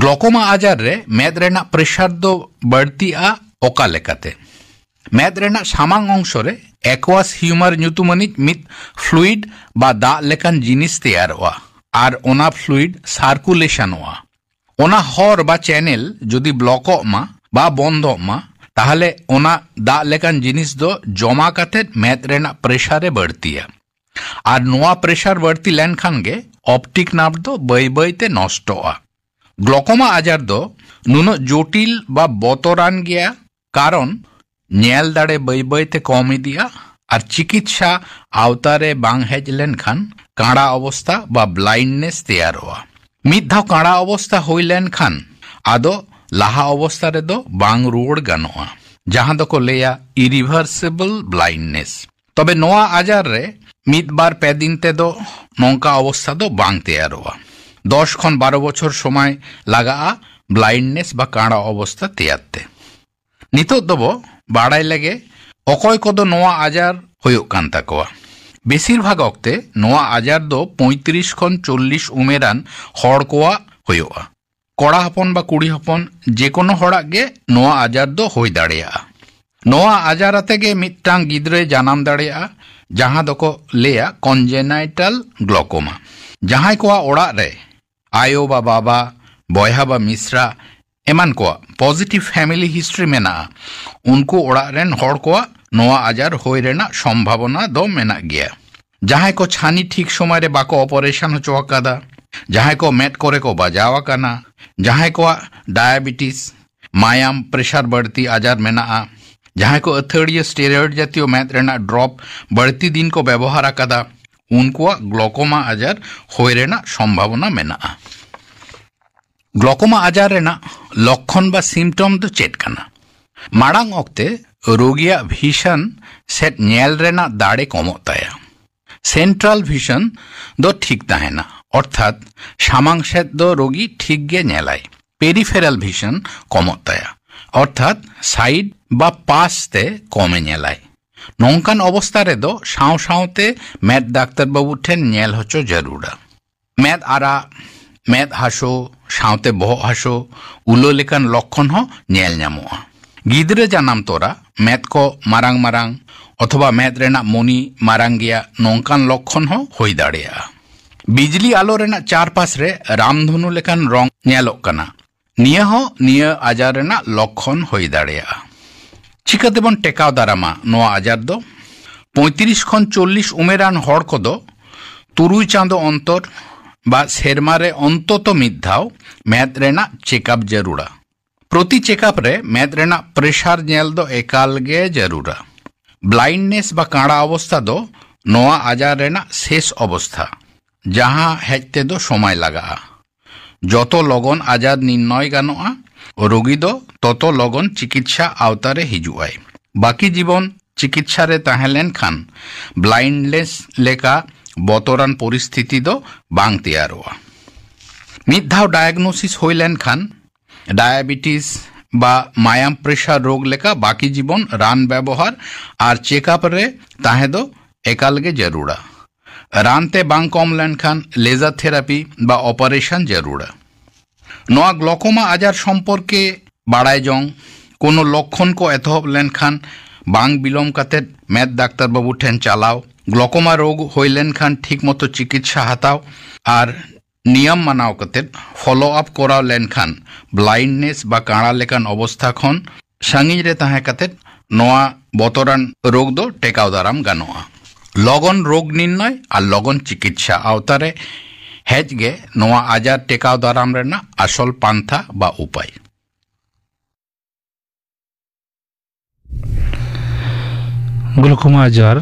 ᱜᱞᱚᱠᱳᱢᱟ ᱟᱡᱟᱨ ᱨᱮ ᱢᱮᱫ ᱨᱮᱱᱟᱜ ᱯᱨᱮᱥᱟᱨ ᱫᱚ ᱵᱟᱹᱲᱛᱤᱜᱼᱟ᱾ ᱚᱠᱟ ᱞᱮᱠᱟᱛᱮ? ᱢᱮᱫ ᱨᱮᱱᱟᱜ ᱥᱟᱢᱟᱝ ᱚᱝᱥᱚ ᱨᱮ ᱮᱠᱣᱟᱥ ᱦᱤᱭᱩᱢᱟᱨ ᱧᱩᱛᱩᱢᱟᱱᱤᱡ ᱢᱤᱫ ᱯᱷᱞᱩᱭᱤᱰ ᱵᱟ ᱫᱟᱜ ᱞᱮᱠᱟᱱ ᱡᱤᱱᱤᱥ ᱛᱮᱭᱟᱨᱚᱜᱼᱟ ᱟᱨ ᱚᱱᱟ ᱯᱷᱞᱩᱭᱤᱰ ᱥᱟᱨᱠᱩᱞᱮᱥᱚᱱᱚᱜᱼᱟ᱾ ᱚᱱᱟ ᱦᱚᱨ ᱵᱟ ᱪᱮᱱᱮᱞ ᱡᱩᱫᱤ ᱵᱞᱚᱠᱚᱜ ᱢᱟ ᱵᱟ ᱵᱚᱱᱫᱚᱜ ᱢᱟ, ᱛᱟᱦᱞᱮ ᱚᱱᱟ ᱫᱟᱜ ᱞᱮᱠᱟᱱ ᱡᱤᱱᱤᱥ ᱫᱚ ᱡᱚᱢᱟ ᱠᱟᱛᱮ ᱢᱮᱫ ᱨᱮᱱᱟᱜ ᱯᱨᱮᱥᱟᱨ ᱮ ᱵᱟᱹᱲᱛᱤᱭᱟ᱾ ᱟᱨ ᱱᱚᱣᱟ ᱯᱨᱮᱥᱟᱨ ᱵᱟᱹᱲᱛᱤ ᱞᱮᱱᱠᱷᱟᱱ ᱜᱮ ᱚᱯᱴᱤᱠ ᱱᱟᱨᱵᱷ ᱫᱚ ᱵᱟᱹᱭ ᱵᱟᱹᱭ ᱛᱮ ᱱᱚᱥᱴᱚᱜᱼᱟ᱾ ᱜᱞᱚᱠᱳᱢᱟ ᱟᱡᱟᱨ ᱫᱚ ᱱᱩᱱᱟᱹᱜ ᱡᱚᱴᱤᱞ ᱵᱟ ᱵᱚᱛᱚᱨᱟᱱ ᱜᱮᱭᱟ, ᱠᱟᱨᱚᱱ ᱧᱮᱞ ᱫᱟᱲᱮ ᱵᱟᱹᱭ ᱵᱟᱹᱭ ᱛᱮ ᱠᱚᱢ ᱤᱫᱤᱜᱼᱟ ᱟᱨ ᱪᱤᱠᱤᱛᱥᱟ ᱟᱣᱛᱟ ᱨᱮ ᱵᱟᱝ ᱦᱮᱡ ᱞᱮᱱᱠᱷᱟᱱ ᱠᱟᱬᱟ ᱚᱵᱚᱥᱛᱟ ᱵᱟ ᱵᱞᱟᱭᱤᱱᱰᱱᱮᱥ ᱛᱮᱭᱟᱨᱚᱜᱼᱟ᱾ ᱢᱤᱫ ᱫᱷᱟᱣ ᱠᱟᱬᱟ ᱚᱵᱚᱥᱛᱟ ᱦᱩᱭ ᱞᱮᱱᱠᱷᱟᱱ ᱟᱫᱚ ᱞᱟᱦᱟ ᱚᱵᱚᱥᱛᱟ ᱨᱮᱫᱚ ᱵᱟᱝ ᱨᱩᱣᱟᱹᱲ ᱜᱟᱱᱚᱜᱼᱟ, ᱡᱟᱦᱟᱸ ᱫᱚᱠᱚ ᱞᱟᱹᱭᱟ ᱤᱨᱤᱵᱷᱟᱨᱥᱤᱵᱚᱞ ᱵᱞᱟᱭᱤᱱᱰᱱᱮᱥ᱾ ᱛᱚᱵᱮ ᱱᱚᱣᱟ ᱟᱡᱟᱨ ᱨᱮ ᱢᱤᱫ ᱵᱟᱨ ᱯᱮ ᱫᱤᱱ ᱛᱮᱫᱚ ᱱᱚᱝᱠᱟ ᱚᱵᱚᱥᱛᱟ ᱫᱚ ᱵᱟᱝ ᱛᱮᱭᱟᱨᱚᱜᱼᱟ᱾ ᱫᱚᱥ ᱠᱷᱚᱱ ᱵᱟᱨᱚ ᱵᱚᱪᱷᱚᱨ ᱥᱚᱢᱚᱭ ᱞᱟᱜᱟᱜᱼᱟ ᱵᱞᱟᱭᱤᱱᱰᱱᱮᱥ ᱵᱟ ᱠᱟᱬᱟ ᱚᱵᱚᱥᱛᱟ ᱛᱮᱭᱟᱨ ᱛᱮ᱾ ᱱᱤᱛᱚᱜ ᱫᱚᱵᱚ ᱵᱟᱲᱟᱭ ᱞᱮᱜᱮ ᱚᱠᱚᱭ ᱠᱚᱫᱚ ᱱᱚᱣᱟ ᱟᱡᱟᱨ ᱦᱩᱭᱩᱜ ᱠᱟᱱ ᱛᱟᱠᱚᱣᱟ᱾ ᱵᱮᱥᱤᱨ ᱵᱷᱟᱜᱽ ᱚᱠᱛᱮ ᱱᱚᱣᱟ ᱟᱡᱟᱨ ᱫᱚ ᱯᱚᱸᱭᱛᱨᱤᱥ ᱠᱷᱚᱱ ᱪᱚᱞᱞᱤᱥ ᱩᱢᱮᱨᱟᱱ ᱦᱚᱲ ᱠᱚᱣᱟᱜ ᱦᱩᱭᱩᱜᱼᱟ᱾ ᱠᱚᱲᱟ ᱦᱚᱯᱚᱱ ᱵᱟ ᱠᱩᱲᱤ ᱦᱚᱯᱚᱱ ᱡᱮᱠᱳᱱᱳ ᱦᱚᱲᱟᱜ ᱜᱮ ᱱᱚᱣᱟ ᱟᱡᱟᱨ ᱫᱚ ᱦᱩᱭ ᱫᱟᱲᱮᱭᱟᱜᱼᱟ᱾ ᱱᱚᱣᱟ ᱟᱡᱟᱨ ᱟᱛᱮ ᱜᱮ ᱢᱤᱫᱴᱟᱝ ᱜᱤᱫᱽᱨᱟᱹᱭ ᱡᱟᱱᱟᱢ ᱫᱟᱲᱮᱭᱟᱜᱼᱟ, ᱡᱟᱦᱟᱸ ᱫᱚᱠᱚ ᱞᱟᱹᱭᱟ ᱠᱚᱱᱡᱮᱱᱟᱭᱴᱟᱞ ᱜᱞᱚᱠᱳᱢᱟ᱾ ᱡᱟᱦᱟᱸᱭ ᱠᱚᱣᱟᱜ ᱚᱲᱟᱜ ᱨᱮ ᱟᱭᱳ ᱵᱟ ᱵᱟᱵᱟ, ᱵᱚᱭᱦᱟ ᱵᱟ ᱢᱤᱥᱨᱟ ᱮᱢᱟᱱ ᱠᱚᱣᱟᱜ ᱯᱚᱡᱤᱴᱤᱵᱷ ᱯᱷᱮᱢᱤᱞᱤ ᱦᱤᱥᱴᱨᱤ ᱢᱮᱱᱟᱜᱼᱟ, ᱩᱱᱠᱩ ᱚᱲᱟᱜ ᱨᱮᱱ ᱦᱚᱲ ᱠᱚᱣᱟᱜ ᱱᱚᱣᱟ ᱟᱡᱟᱨ ᱦᱩᱭ ᱨᱮᱱᱟᱜ ᱥᱚᱢᱵᱷᱟᱵᱚᱱᱟ ᱫᱚ ᱢᱮᱱᱟᱜ ᱜᱮᱭᱟ᱾ ᱡᱟᱦᱟᱸᱭ ᱠᱚ ᱪᱷᱟᱹᱱᱤ ᱴᱷᱤᱠ ᱥᱚᱢᱚᱭ ᱨᱮ ᱵᱟᱠᱚ ᱚᱯᱟᱨᱮᱥᱚᱱ ᱦᱚᱪᱚ ᱟᱠᱟᱫᱟ, ᱡᱟᱦᱟᱸᱭ ᱠᱚ ᱢᱮᱫ ᱠᱚᱨᱮ ᱠᱚ ᱵᱟᱡᱟᱣ ᱟᱠᱟᱱᱟ, ᱡᱟᱦᱟᱸᱭ ᱠᱚᱣᱟᱜ ᱰᱟᱭᱟᱵᱮᱴᱤᱥ, ᱢᱟᱭᱟᱢ ᱯᱨᱮᱥᱟᱨ ᱵᱟᱹᱲᱛᱤ ᱟᱡᱟᱨ ᱢᱮᱱᱟᱜᱼᱟ, ᱡᱟᱦᱟᱸᱭ ᱠᱚ ᱟᱹᱛᱷᱟᱹᱲᱤᱭᱟᱹ ᱥᱴᱮᱨᱚᱭᱮᱰ ᱡᱟᱛᱤᱭᱚ ᱢᱮᱫ ᱨᱮᱱᱟᱜ ᱰᱨᱚᱯ ᱵᱟᱹᱲᱛᱤ ᱫᱤᱱ ᱠᱚ ᱵᱮᱵᱚᱦᱟᱨ ᱟᱠᱟᱫᱟ, ᱩᱱᱠᱩᱣᱟᱜ ᱜᱞᱚᱠᱳᱢᱟ ᱟᱡᱟᱨ ᱦᱩᱭ ᱨᱮᱱᱟᱜ ᱥᱚᱢᱵᱷᱟᱵᱚᱱᱟ ᱢᱮᱱᱟᱜᱼᱟ᱾ ᱜᱞᱚᱠᱳᱢᱟ ᱟᱡᱟᱨ ᱨᱮᱱᱟᱜ ᱞᱚᱠᱠᱷᱚᱱ ᱵᱟ ᱥᱤᱢᱴᱚᱢ ᱫᱚ ᱪᱮᱫ ᱠᱟᱱᱟ? ᱢᱟᱲᱟᱝ ᱚᱠᱛᱮ ᱨᱳᱜᱤᱭᱟᱜ ᱵᱷᱤᱥᱚᱱ ᱥᱮᱫ ᱧᱮᱞ ᱨᱮᱱᱟᱜ ᱫᱟᱲᱮ ᱠᱚᱢᱚᱜ ᱛᱟᱭᱟ᱾ ᱥᱮᱱᱴᱨᱟᱞ ᱵᱷᱤᱥᱚᱱ ᱫᱚ ᱴᱷᱤᱠ ᱛᱟᱦᱮᱱᱟ, ᱚᱨᱛᱷᱟᱛ ᱥᱟᱢᱟᱝ ᱥᱮᱫ ᱫᱚ ᱨᱳᱜᱤ ᱴᱷᱤᱠ ᱜᱮ ᱧᱮᱞᱟᱭ᱾ ᱯᱮᱨᱤᱯᱷᱮᱨᱟᱞ ᱵᱷᱤᱥᱚᱱ ᱠᱚᱢᱚᱜ ᱛᱟᱭᱟ, ᱚᱨᱛᱷᱟᱛ ᱥᱟᱭᱤᱰ ᱵᱟ ᱯᱟᱥ ᱛᱮ ᱠᱚᱢᱮ ᱧᱮᱞᱟᱭ᱾ ᱱᱚᱝᱠᱟᱱ ᱚᱵᱚᱥᱛᱟ ᱨᱮᱫᱚ ᱥᱟᱶ ᱥᱟᱶᱛᱮ ᱢᱮᱫ ᱰᱟᱠᱛᱟᱨ ᱵᱟᱹᱵᱩ ᱴᱷᱮᱱ ᱧᱮᱞ ᱦᱚᱪᱚ ᱡᱟᱹᱨᱩᱲᱟ᱾ ᱢᱮᱫ ᱟᱨᱟᱜ, ᱢᱮᱫ ᱦᱟᱹᱥᱩ, ᱥᱟᱶᱛᱮ ᱵᱚᱦᱚᱜ ᱦᱟᱹᱥᱩ, ᱩᱞᱟᱹ ᱞᱮᱠᱟᱱ ᱞᱚᱠᱠᱷᱚᱱ ᱦᱚᱸ ᱧᱮᱞ ᱧᱟᱢᱚᱜᱼᱟ᱾ ᱜᱤᱫᱽᱨᱟᱹ ᱡᱟᱱᱟᱢ ᱛᱚᱨᱟ ᱢᱮᱫ ᱠᱚ ᱢᱟᱨᱟᱝ ᱢᱟᱨᱟᱝ ᱚᱛᱷᱚᱵᱟ ᱢᱮᱫ ᱨᱮᱱᱟᱜ ᱢᱚᱱᱤ ᱢᱟᱨᱟᱝ ᱜᱮᱭᱟ, ᱱᱚᱝᱠᱟᱱ ᱞᱚᱠᱠᱷᱚᱱ ᱦᱚᱸ ᱦᱩᱭ ᱫᱟᱲᱮᱭᱟᱜᱼᱟ᱾ ᱵᱤᱡᱽᱞᱤ ᱟᱞᱚ ᱨᱮᱱᱟᱜ ᱪᱟᱨᱯᱟᱥ ᱨᱮ ᱨᱟᱢᱫᱷᱚᱱᱩ ᱞᱮᱠᱟᱱ ᱨᱚᱝ ᱧᱮᱞᱚᱜ ᱠᱟᱱᱟ, ᱱᱤᱭᱟᱹ ᱦᱚᱸ ᱱᱤᱭᱟᱹ ᱟᱡᱟᱨ ᱨᱮᱱᱟᱜ ᱞᱚᱠᱠᱷᱚᱱ ᱦᱩᱭ ᱫᱟᱲᱮᱭᱟᱜᱼᱟ᱾ ᱪᱤᱠᱟᱹ ᱛᱮᱵᱚᱱ ᱴᱮᱠᱟᱣ ᱫᱟᱨᱟᱢᱟ ᱱᱚᱣᱟ ᱟᱡᱟᱨ ᱫᱚ? ᱯᱚᱸᱭᱛᱨᱤᱥ ᱠᱷᱚᱱ ᱪᱚᱞᱞᱤᱥ ᱩᱢᱮᱨᱟᱱ ᱦᱚᱲ ᱠᱚᱫᱚ ᱛᱩᱨᱩᱭ ᱪᱟᱸᱫᱚ ᱚᱱᱛᱚᱨ ᱵᱟ ᱥᱮᱨᱢᱟ ᱨᱮ ᱚᱱᱛᱚᱛᱚ ᱢᱤᱫ ᱫᱷᱟᱣ ᱢᱮᱫ ᱨᱮᱱᱟᱜ ᱪᱮᱠᱟᱯ ᱡᱟᱹᱨᱩᱲᱟ᱾ ᱯᱨᱚᱛᱤ ᱪᱮᱠᱟᱯ ᱨᱮ ᱢᱮᱫ ᱨᱮᱱᱟᱜ ᱯᱨᱮᱥᱟᱨ ᱧᱮᱞ ᱫᱚ ᱮᱠᱟᱞ ᱜᱮ ᱡᱟᱹᱨᱩᱲᱟ᱾ ᱵᱞᱟᱭᱤᱱᱰᱱᱮᱥ ᱵᱟ ᱠᱟᱬᱟ ᱚᱵᱚᱥᱛᱷᱟ ᱫᱚ ᱱᱚᱣᱟ ᱟᱡᱟᱨ ᱨᱮᱱᱟᱜ ᱥᱮᱥ ᱚᱵᱚᱥᱛᱷᱟ, ᱡᱟᱦᱟᱸ ᱦᱮᱡ ᱛᱮᱫᱚ ᱥᱚᱢᱚᱭ ᱞᱟᱜᱟᱜᱼᱟ᱾ ᱡᱚᱛᱚ ᱞᱚᱜᱚᱱ ᱟᱡᱟᱨ ᱱᱤᱨᱱᱚᱭ ᱜᱟᱱᱚᱜᱼᱟ, ᱨᱳᱜᱤ ᱫᱚ ᱛᱚᱛᱚ ᱞᱚᱜᱚᱱ ᱪᱤᱠᱤᱛᱥᱟ ᱟᱣᱛᱟ ᱨᱮ ᱦᱤᱡᱩᱜᱼᱟᱭ᱾ ᱵᱟᱹᱠᱤ ᱡᱤᱵᱚᱱ ᱪᱤᱠᱤᱛᱥᱟ ᱨᱮ ᱛᱟᱦᱮᱸ ᱞᱮᱱᱠᱷᱟᱱ ᱵᱞᱟᱭᱤᱱᱰᱱᱮᱥ ᱞᱮᱠᱟ ᱵᱚᱛᱚᱨᱟᱱ ᱯᱚᱨᱤᱥᱛᱷᱤᱛᱤ ᱫᱚ ᱵᱟᱝ ᱛᱮᱭᱟᱨᱚᱜᱼᱟ᱾ ᱢᱤᱫ ᱫᱷᱟᱣ ᱰᱟᱭᱟᱜᱱᱳᱥᱤᱥ ᱦᱩᱭ ᱞᱮᱱᱠᱷᱟᱱ ᱰᱟᱭᱟᱵᱮᱴᱤᱥ ᱵᱟ ᱢᱟᱭᱟᱢ ᱯᱨᱮᱥᱟᱨ ᱨᱳᱜᱽ ᱞᱮᱠᱟ ᱵᱟᱹᱠᱤ ᱡᱤᱵᱚᱱ ᱨᱟᱱ ᱵᱮᱵᱚᱦᱟᱨ ᱟᱨ ᱪᱮᱠᱟᱯ ᱨᱮ ᱛᱟᱦᱮᱸ ᱫᱚ ᱮᱠᱟᱞ ᱜᱮ ᱡᱟᱹᱨᱩᱲᱟ᱾ ᱨᱟᱱ ᱛᱮ ᱵᱟᱝ ᱠᱚᱢ ᱞᱮᱱᱠᱷᱟᱱ ᱞᱮᱡᱟᱨ ᱛᱷᱮᱨᱟᱯᱤ ᱵᱟ ᱚᱯᱟᱨᱮᱥᱚᱱ ᱡᱟᱹᱨᱩᱲᱟ᱾ ᱱᱚᱣᱟ ᱜᱞᱚᱠᱳᱢᱟ ᱟᱡᱟᱨ ᱥᱚᱢᱯᱚᱨᱠᱮ ᱵᱟᱲᱟᱭ ᱡᱚᱝ, ᱠᱳᱱᱳ ᱞᱚᱠᱠᱷᱚᱱ ᱠᱚ ᱮᱛᱚᱦᱚᱵ ᱞᱮᱱᱠᱷᱟᱱ ᱵᱟᱝ ᱵᱤᱞᱚᱢ ᱠᱟᱛᱮ ᱢᱮᱫ ᱰᱟᱠᱛᱟᱨ ᱵᱟᱹᱵᱩ ᱴᱷᱮᱱ ᱪᱟᱞᱟᱣ, ᱜᱞᱚᱠᱳᱢᱟ ᱨᱳᱜᱽ ᱦᱩᱭ ᱞᱮᱱᱠᱷᱟᱱ ᱴᱷᱤᱠ ᱢᱚᱛᱚ ᱪᱤᱠᱤᱛᱥᱟ ᱦᱟᱛᱟᱣ ᱟᱨ ᱱᱤᱭᱚᱢ ᱢᱟᱱᱟᱣ ᱠᱟᱛᱮ ᱯᱷᱚᱞᱳ ᱟᱯ ᱠᱚᱨᱟᱣ ᱞᱮᱱᱠᱷᱟᱱ ᱵᱞᱟᱭᱤᱱᱰᱱᱮᱥ ᱵᱟ ᱠᱟᱬᱟ ᱞᱮᱠᱟᱱ ᱚᱵᱚᱥᱛᱷᱟ ᱠᱷᱚᱱ ᱥᱟᱺᱜᱤᱧ ᱨᱮ ᱛᱟᱦᱮᱸ ᱠᱟᱛᱮ ᱱᱚᱣᱟ ᱵᱚᱛᱚᱨᱟᱱ ᱨᱳᱜᱽ ᱫᱚ ᱴᱮᱠᱟᱣ ᱫᱟᱨᱟᱢ ᱜᱟᱱᱚᱜᱼᱟ᱾ ᱞᱚᱜᱚᱱ ᱨᱳᱜᱽ ᱱᱤᱨᱱᱚᱭ ᱟᱨ ᱞᱚᱜᱚᱱ ᱪᱤᱠᱤᱛᱥᱟ ᱟᱣᱛᱟ ᱨᱮ ᱦᱮᱡ ᱜᱮ ᱱᱚᱣᱟ ᱟᱡᱟᱨ ᱴᱮᱠᱟᱣ ᱫᱟᱨᱟᱢ ᱨᱮᱱᱟᱜ ᱟᱥᱚᱞ ᱯᱟᱱᱛᱷᱟ ᱵᱟ ᱩᱯᱟᱹᱭ᱾ ᱜᱞᱳᱠᱳᱢᱟ ᱟᱡᱟᱨ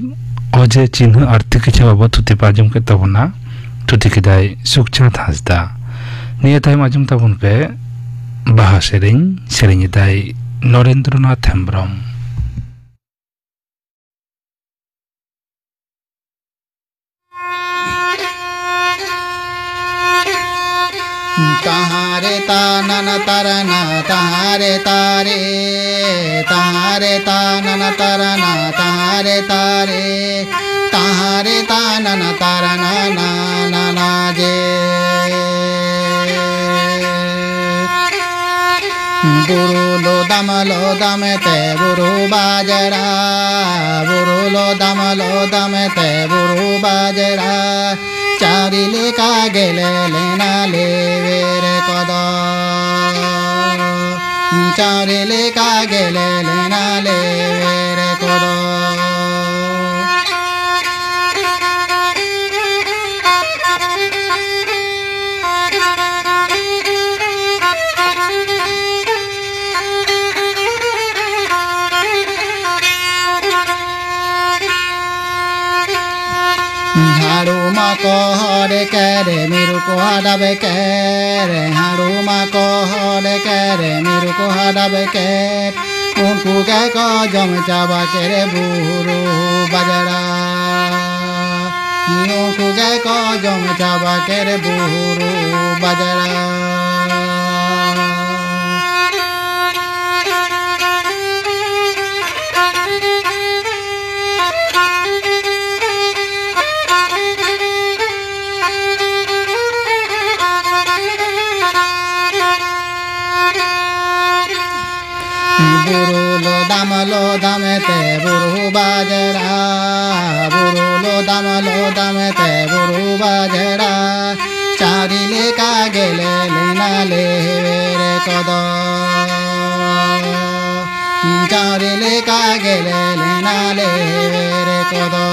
ᱚᱡᱮ, ᱪᱤᱱᱦᱟᱹ ᱟᱨ ᱛᱤᱠᱤᱪᱷᱟ ᱵᱟᱵᱚᱫ ᱛᱷᱩᱛᱤ ᱯᱮ ᱟᱸᱡᱚᱢ ᱠᱮᱫ ᱛᱟᱵᱚᱱᱟ᱾ ᱛᱷᱩᱛᱤ ᱠᱮᱫᱟᱭ ᱥᱩᱠᱪᱟᱸᱫᱽ ᱦᱟᱸᱥᱫᱟ᱾ ᱱᱤᱭᱟᱹ ᱛᱟᱭᱚᱢ ᱟᱸᱡᱚᱢ ᱛᱟᱵᱚᱱ ᱯᱮ ᱵᱟᱦᱟ ᱥᱮᱨᱮᱧ, ᱥᱮᱨᱮᱧ ᱮᱫᱟᱭ ᱱᱚᱨᱮᱱᱫᱨᱚᱱᱟᱛᱷ ᱦᱮᱢᱵᱽᱨᱚᱢ᱾ ᱛᱟᱦᱟᱨᱮ ᱛᱟᱱᱟᱱᱟ ᱛᱟᱨᱟᱱᱟ ᱛᱟᱦᱟᱨᱮ ᱛᱟᱨᱮ, ᱛᱟᱦᱟᱨᱮ ᱛᱟᱱᱟᱱᱟ ᱛᱟᱨᱟᱱᱟ ᱛᱟᱦᱟᱨᱮ ᱛᱟᱨᱮ, ᱛᱟᱦᱟᱨᱮ ᱛᱟᱱᱟᱱᱟ ᱛᱟᱨᱟᱱᱟ ᱱᱟ ᱱᱟ ᱱᱟ ᱡᱮ᱾ ᱵᱩᱨᱩ ᱞᱚᱫᱟᱢ ᱞᱚᱫᱟᱢ ᱛᱮ ᱵᱩᱨᱩ ᱵᱟᱡᱽᱲᱟ, ᱵᱩᱨᱩ ᱞᱚᱫᱟᱢ ᱞᱚᱫᱟᱢ ᱛᱮ ᱵᱩᱨᱩ ᱵᱟᱡᱽᱲᱟ, ᱪᱟᱣᱨᱤ ᱞᱮᱠᱟ ᱜᱮᱞᱮ ᱞᱮᱱᱟ ᱞᱮᱣᱮᱨ ᱠᱚᱫᱚ, ᱪᱟᱣᱨᱤ ᱞᱮᱠᱟ ᱜᱮᱞᱮ ᱞᱮᱱᱟ ᱞᱮ ᱦᱟᱲᱩᱢᱟ ᱠᱚ ᱦᱚᱲ ᱠᱮᱨᱮ, ᱢᱤᱨᱩ ᱠᱚ ᱦᱟᱰᱟᱵ ᱠᱮᱨᱮ, ᱦᱟᱲᱩᱢᱟ ᱠᱚ ᱦᱚᱲ ᱠᱮᱨᱮ, ᱢᱤᱨᱩ ᱠᱚ ᱦᱟᱰᱟᱵ ᱠᱮᱨᱮ, ᱩᱱᱠᱩ ᱜᱮᱠᱚ ᱡᱚᱢ ᱪᱟᱵᱟ ᱠᱮᱨᱮ ᱵᱩᱨᱩ ᱵᱟᱡᱽᱲᱟ᱾ ᱩᱱᱠᱩ ᱜᱮᱠᱚ ᱡᱚᱢ ᱪᱟᱵᱟ ᱠᱮᱨᱮ ᱵᱩᱨᱩ ᱵᱟᱡᱽᱲᱟ᱾ ᱵᱩᱨᱩ ᱞᱚᱫᱟᱢ ᱞᱚᱫᱟᱢ ᱛᱮ ᱵᱩᱨᱩ ᱵᱟᱡᱽᱲᱟ, ᱵᱩᱨᱩ ᱞᱚᱫᱟᱢ ᱞᱚᱫᱟᱢ ᱛᱮ ᱵᱩᱨᱩ ᱵᱟᱡᱽᱲᱟ, ᱪᱟᱹᱨᱤ ᱞᱮᱠᱟ ᱜᱮᱞᱮ ᱞᱮᱱᱟ ᱞᱮᱣᱮᱨ ᱠᱚᱫᱚ᱾ ᱪᱟᱹᱨᱤ ᱞᱮᱠᱟ ᱜᱮᱞᱮ ᱞᱮᱱᱟ ᱞᱮᱣᱮᱨ ᱠᱚᱫᱚ᱾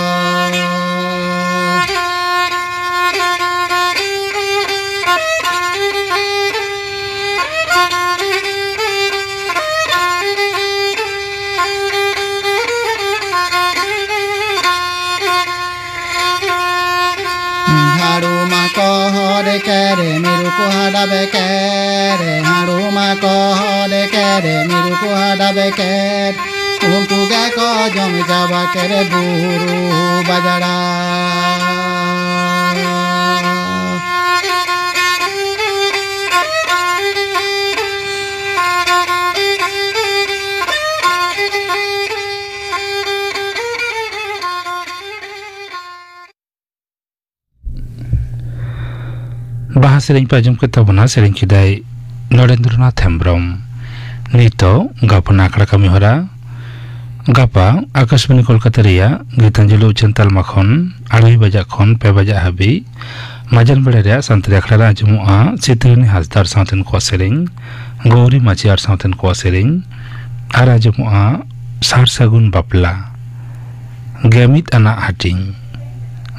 ᱦᱟᱲᱩᱢᱟ ᱠᱚ ᱦᱚᱨ ᱠᱮᱨᱮ, ᱢᱤᱨᱩ ᱠᱚ ᱦᱟᱰᱟᱵ ᱠᱮᱨᱮ, ᱦᱟᱲᱩᱢᱟ ᱠᱚ ᱦᱚᱨ ᱠᱮᱨᱮ, ᱢᱤᱨᱩ ᱠᱚ ᱦᱟᱰᱟᱵ ᱠᱮᱨᱮ, ᱩᱱᱠᱩ ᱜᱮᱠᱚ ᱡᱚᱢ ᱪᱟᱵᱟ ᱠᱮᱨᱮ ᱵᱩᱨᱩ ᱵᱟᱡᱽᱲᱟ᱾ ᱵᱟᱦᱟ ᱥᱮᱨᱮᱧ ᱯᱮ ᱟᱸᱡᱚᱢ ᱠᱮᱫ ᱛᱟᱵᱚᱱᱟ, ᱥᱮᱨᱮᱧ ᱠᱮᱫᱟᱭ ᱱᱚᱨᱮᱱᱫᱨᱚᱱᱟᱛᱷ ᱦᱮᱢᱵᱽᱨᱚᱢ᱾ ᱱᱤᱛᱚᱜ ᱜᱟᱯᱟ ᱟᱠᱷᱲᱟ ᱠᱟᱹᱢᱤ ᱦᱚᱨᱟ᱾ ᱜᱟᱯᱟ ᱟᱠᱟᱥᱵᱟᱱᱤ ᱠᱳᱞᱠᱟᱛᱟ ᱨᱮᱭᱟᱜ ᱜᱤᱛᱟᱧᱡᱚᱞᱤ ᱩᱪᱷᱟᱹᱱ ᱛᱟᱞᱢᱟ ᱠᱷᱚᱱ ᱟᱲᱟᱭ ᱵᱟᱡᱟᱜ ᱠᱷᱚᱱ ᱯᱮ ᱵᱟᱡᱟᱜ ᱦᱟᱹᱵᱤᱡ ᱢᱟᱡᱟᱱ ᱵᱮᱲᱟ ᱨᱮᱭᱟᱜ ᱥᱟᱱᱛᱟᱲᱤ ᱟᱠᱷᱲᱟ ᱨᱮ ᱟᱸᱡᱚᱢᱚᱜᱼᱟ ᱥᱤᱛᱟᱹᱨᱟᱹᱱᱤ ᱦᱟᱸᱥᱫᱟᱜ ᱟᱨ ᱥᱟᱶᱛᱮᱱ ᱠᱚᱣᱟᱜ ᱥᱮᱨᱮᱧ, ᱜᱳᱣᱨᱤ ᱢᱟᱹᱡᱷᱤ ᱟᱨ ᱥᱟᱶᱛᱮᱱ ᱠᱚᱣᱟᱜ ᱥᱮᱨᱮᱧ, ᱟᱨ ᱟᱸᱡᱚᱢᱚᱜᱼᱟ ᱥᱟᱨ ᱥᱟᱹᱜᱩᱱ ᱵᱟᱯᱞᱟ᱾ ᱜᱮᱢᱤᱫ ᱟᱱᱟᱜ ᱦᱟᱹᱴᱤᱧ,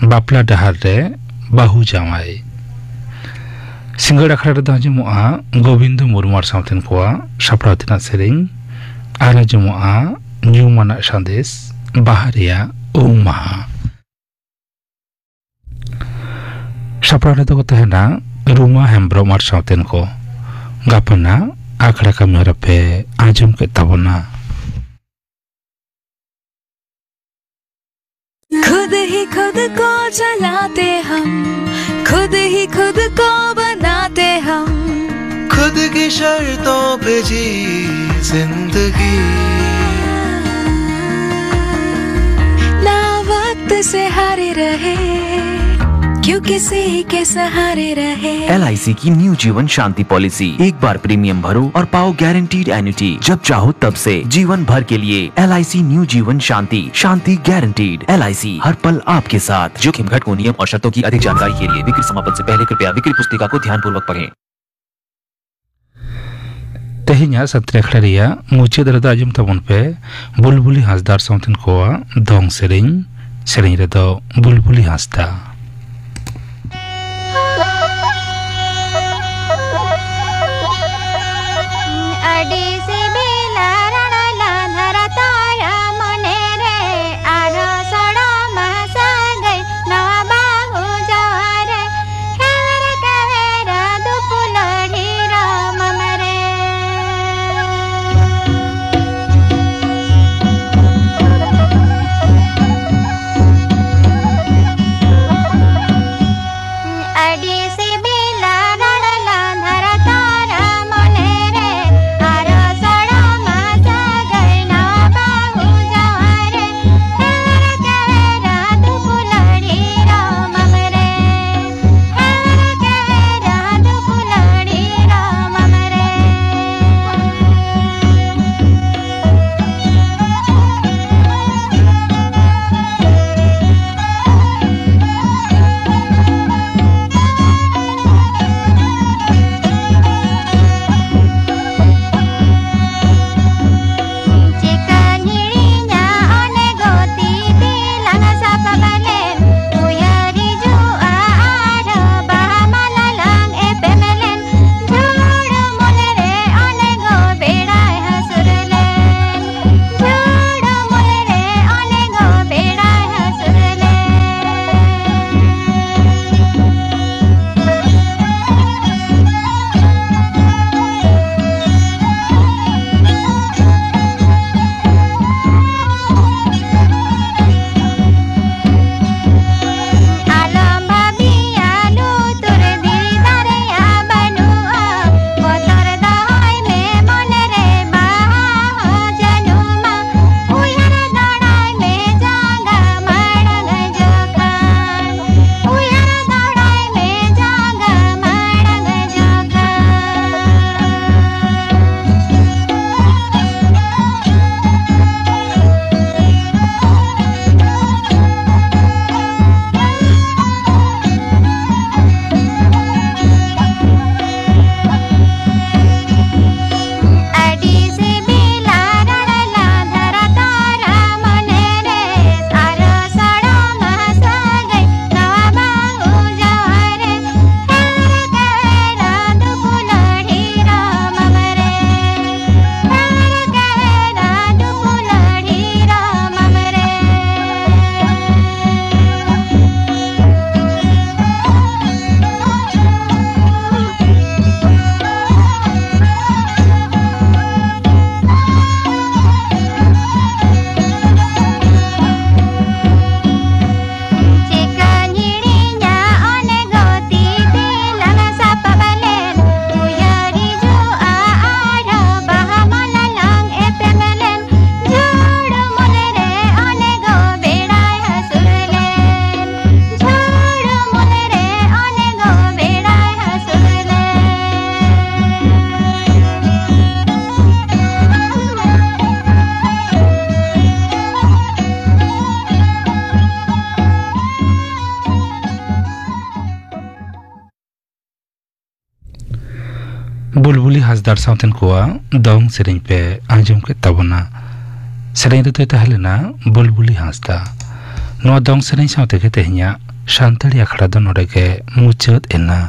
ᱵᱟᱯᱞᱟ ᱰᱟᱦᱟᱨ ᱨᱮ ᱵᱟᱹᱦᱩ ᱡᱟᱶᱟᱭ᱾ ᱥᱤᱸᱜᱟᱹᱲ ᱟᱠᱷᱲᱟ ᱨᱮᱫᱚ ᱟᱸᱡᱚᱢᱚᱜᱼᱟ ᱜᱳᱵᱤᱱᱫᱚ ᱢᱩᱨᱢᱩ ᱟᱨ ᱥᱟᱶᱛᱮᱱ ᱠᱚᱣᱟᱜ ᱥᱟᱯᱲᱟᱣ ᱛᱮᱱᱟᱜ ᱥᱮᱨᱮᱧ, ᱟᱨ ᱟᱸᱡᱚᱢᱚᱜᱼᱟ ᱧᱩᱢᱟᱱᱟᱜ ᱥᱟᱸᱫᱮᱥ, ᱵᱟᱦᱟ ᱨᱮᱭᱟᱜ ᱩᱢ ᱢᱟᱦᱟ᱾ ᱥᱟᱯᱲᱟᱣ ᱨᱮᱫᱚ ᱠᱚ ᱛᱟᱦᱮᱱᱟ ᱨᱩᱢᱟ ᱦᱮᱢᱵᱽᱨᱚᱢ ᱟᱨ ᱥᱟᱶᱛᱮᱱ ᱠᱚ᱾ ᱜᱟᱯᱟᱱᱟᱜ ᱟᱠᱷᱲᱟ ᱠᱟᱹᱢᱤᱦᱚᱨᱟ ᱯᱮ ᱟᱸᱡᱚᱢ ᱠᱮᱫ ᱛᱟᱵᱚᱱᱟ᱾ खुद ही खुद को चलाते हम, खुद ही खुद को बनाते हम। खुद की शर्तों पे जी जिंदगी। ना वक्त से हारे रहे, क्यों किसी के सहारे रहे। एल आई सी की न्यू जीवन शांति पॉलिसी, एक बार प्रीमियम भरो और पाओ गारंटीड एन्युटी, जब चाहो तब से, जीवन भर के लिए। एल आई सी न्यू जीवन शांति, शांति गारंटीड। एल आई सी, हर पल आपके साथ। जोखिम घटकों, नियम और शर्तों की अधिक जानकारी के लिए विक्री समापन से पहले कृपया विक्री पुस्तिका को ध्यानपूर्वक पढ़ें। ᱛᱮᱦᱮᱧᱟᱜ ᱥᱟᱱᱛᱟᱲᱤ ᱟᱠᱷᱲᱟ ᱨᱮᱭᱟᱜ ᱢᱩᱪᱟᱹᱫ ᱨᱮᱫᱚ ᱟᱸᱡᱚᱢ ᱛᱟᱵᱚᱱ ᱯᱮ ᱵᱩᱞᱵᱩᱞᱤ ᱦᱟᱸᱥᱫᱟ ᱟᱨ ᱥᱟᱶᱛᱮᱱ ᱠᱚᱣᱟᱜ ᱫᱚᱝ ᱥᱮᱨᱮᱧ᱾ ᱥᱮᱨᱮᱧ ᱨᱮᱫᱚ ᱵᱩᱞᱵᱩᱞᱤ ᱦᱟᱸᱥᱫᱟ᱾ ᱟᱹᱰᱤ ᱥᱤᱵᱤᱞᱟ ᱨᱚᱲ ᱞᱟᱸᱫᱷᱟᱨᱟ ᱛᱚᱨᱟ ᱢᱚᱱᱮ ᱨᱮ, ᱟᱨᱦᱚᱸ ᱥᱚᱲᱚᱢᱟ ᱥᱟᱹᱜᱟᱹᱭ ᱱᱚᱣᱟ ᱵᱟᱹᱦᱩ ᱡᱟᱶᱟᱭ ᱨᱮ᱾ ᱠᱷᱮᱣᱮᱨ ᱠᱷᱮᱣᱮᱨ ᱫᱩᱯᱩᱞᱟᱹᱲ ᱦᱤᱨᱚᱢ ᱟᱢ ᱨᱮ᱾ ᱵᱩᱞᱵᱩᱞᱤ ᱦᱟᱸᱥᱫᱟᱜ ᱥᱟᱶᱛᱮᱱ ᱠᱚᱣᱟᱜ ᱫᱚᱝ ᱥᱮᱨᱮᱧ ᱯᱮ ᱟᱸᱡᱚᱢ ᱠᱮᱫ ᱛᱟᱵᱚᱱᱟ᱾ ᱥᱮᱨᱮᱧ ᱨᱮᱫᱚᱭ ᱛᱟᱦᱮᱸ ᱞᱮᱱᱟ ᱵᱩᱞᱵᱩᱞᱤ ᱦᱟᱸᱥᱫᱟ᱾ ᱱᱚᱣᱟ ᱫᱚᱝ ᱥᱮᱨᱮᱧ ᱥᱟᱶ ᱛᱮᱜᱮ ᱛᱮᱦᱮᱧᱟᱜ ᱥᱟᱱᱛᱟᱲᱤ ᱟᱠᱷᱲᱟ ᱫᱚ ᱱᱚᱰᱮ ᱜᱮ ᱢᱩᱪᱟᱹᱫ ᱮᱱᱟ᱾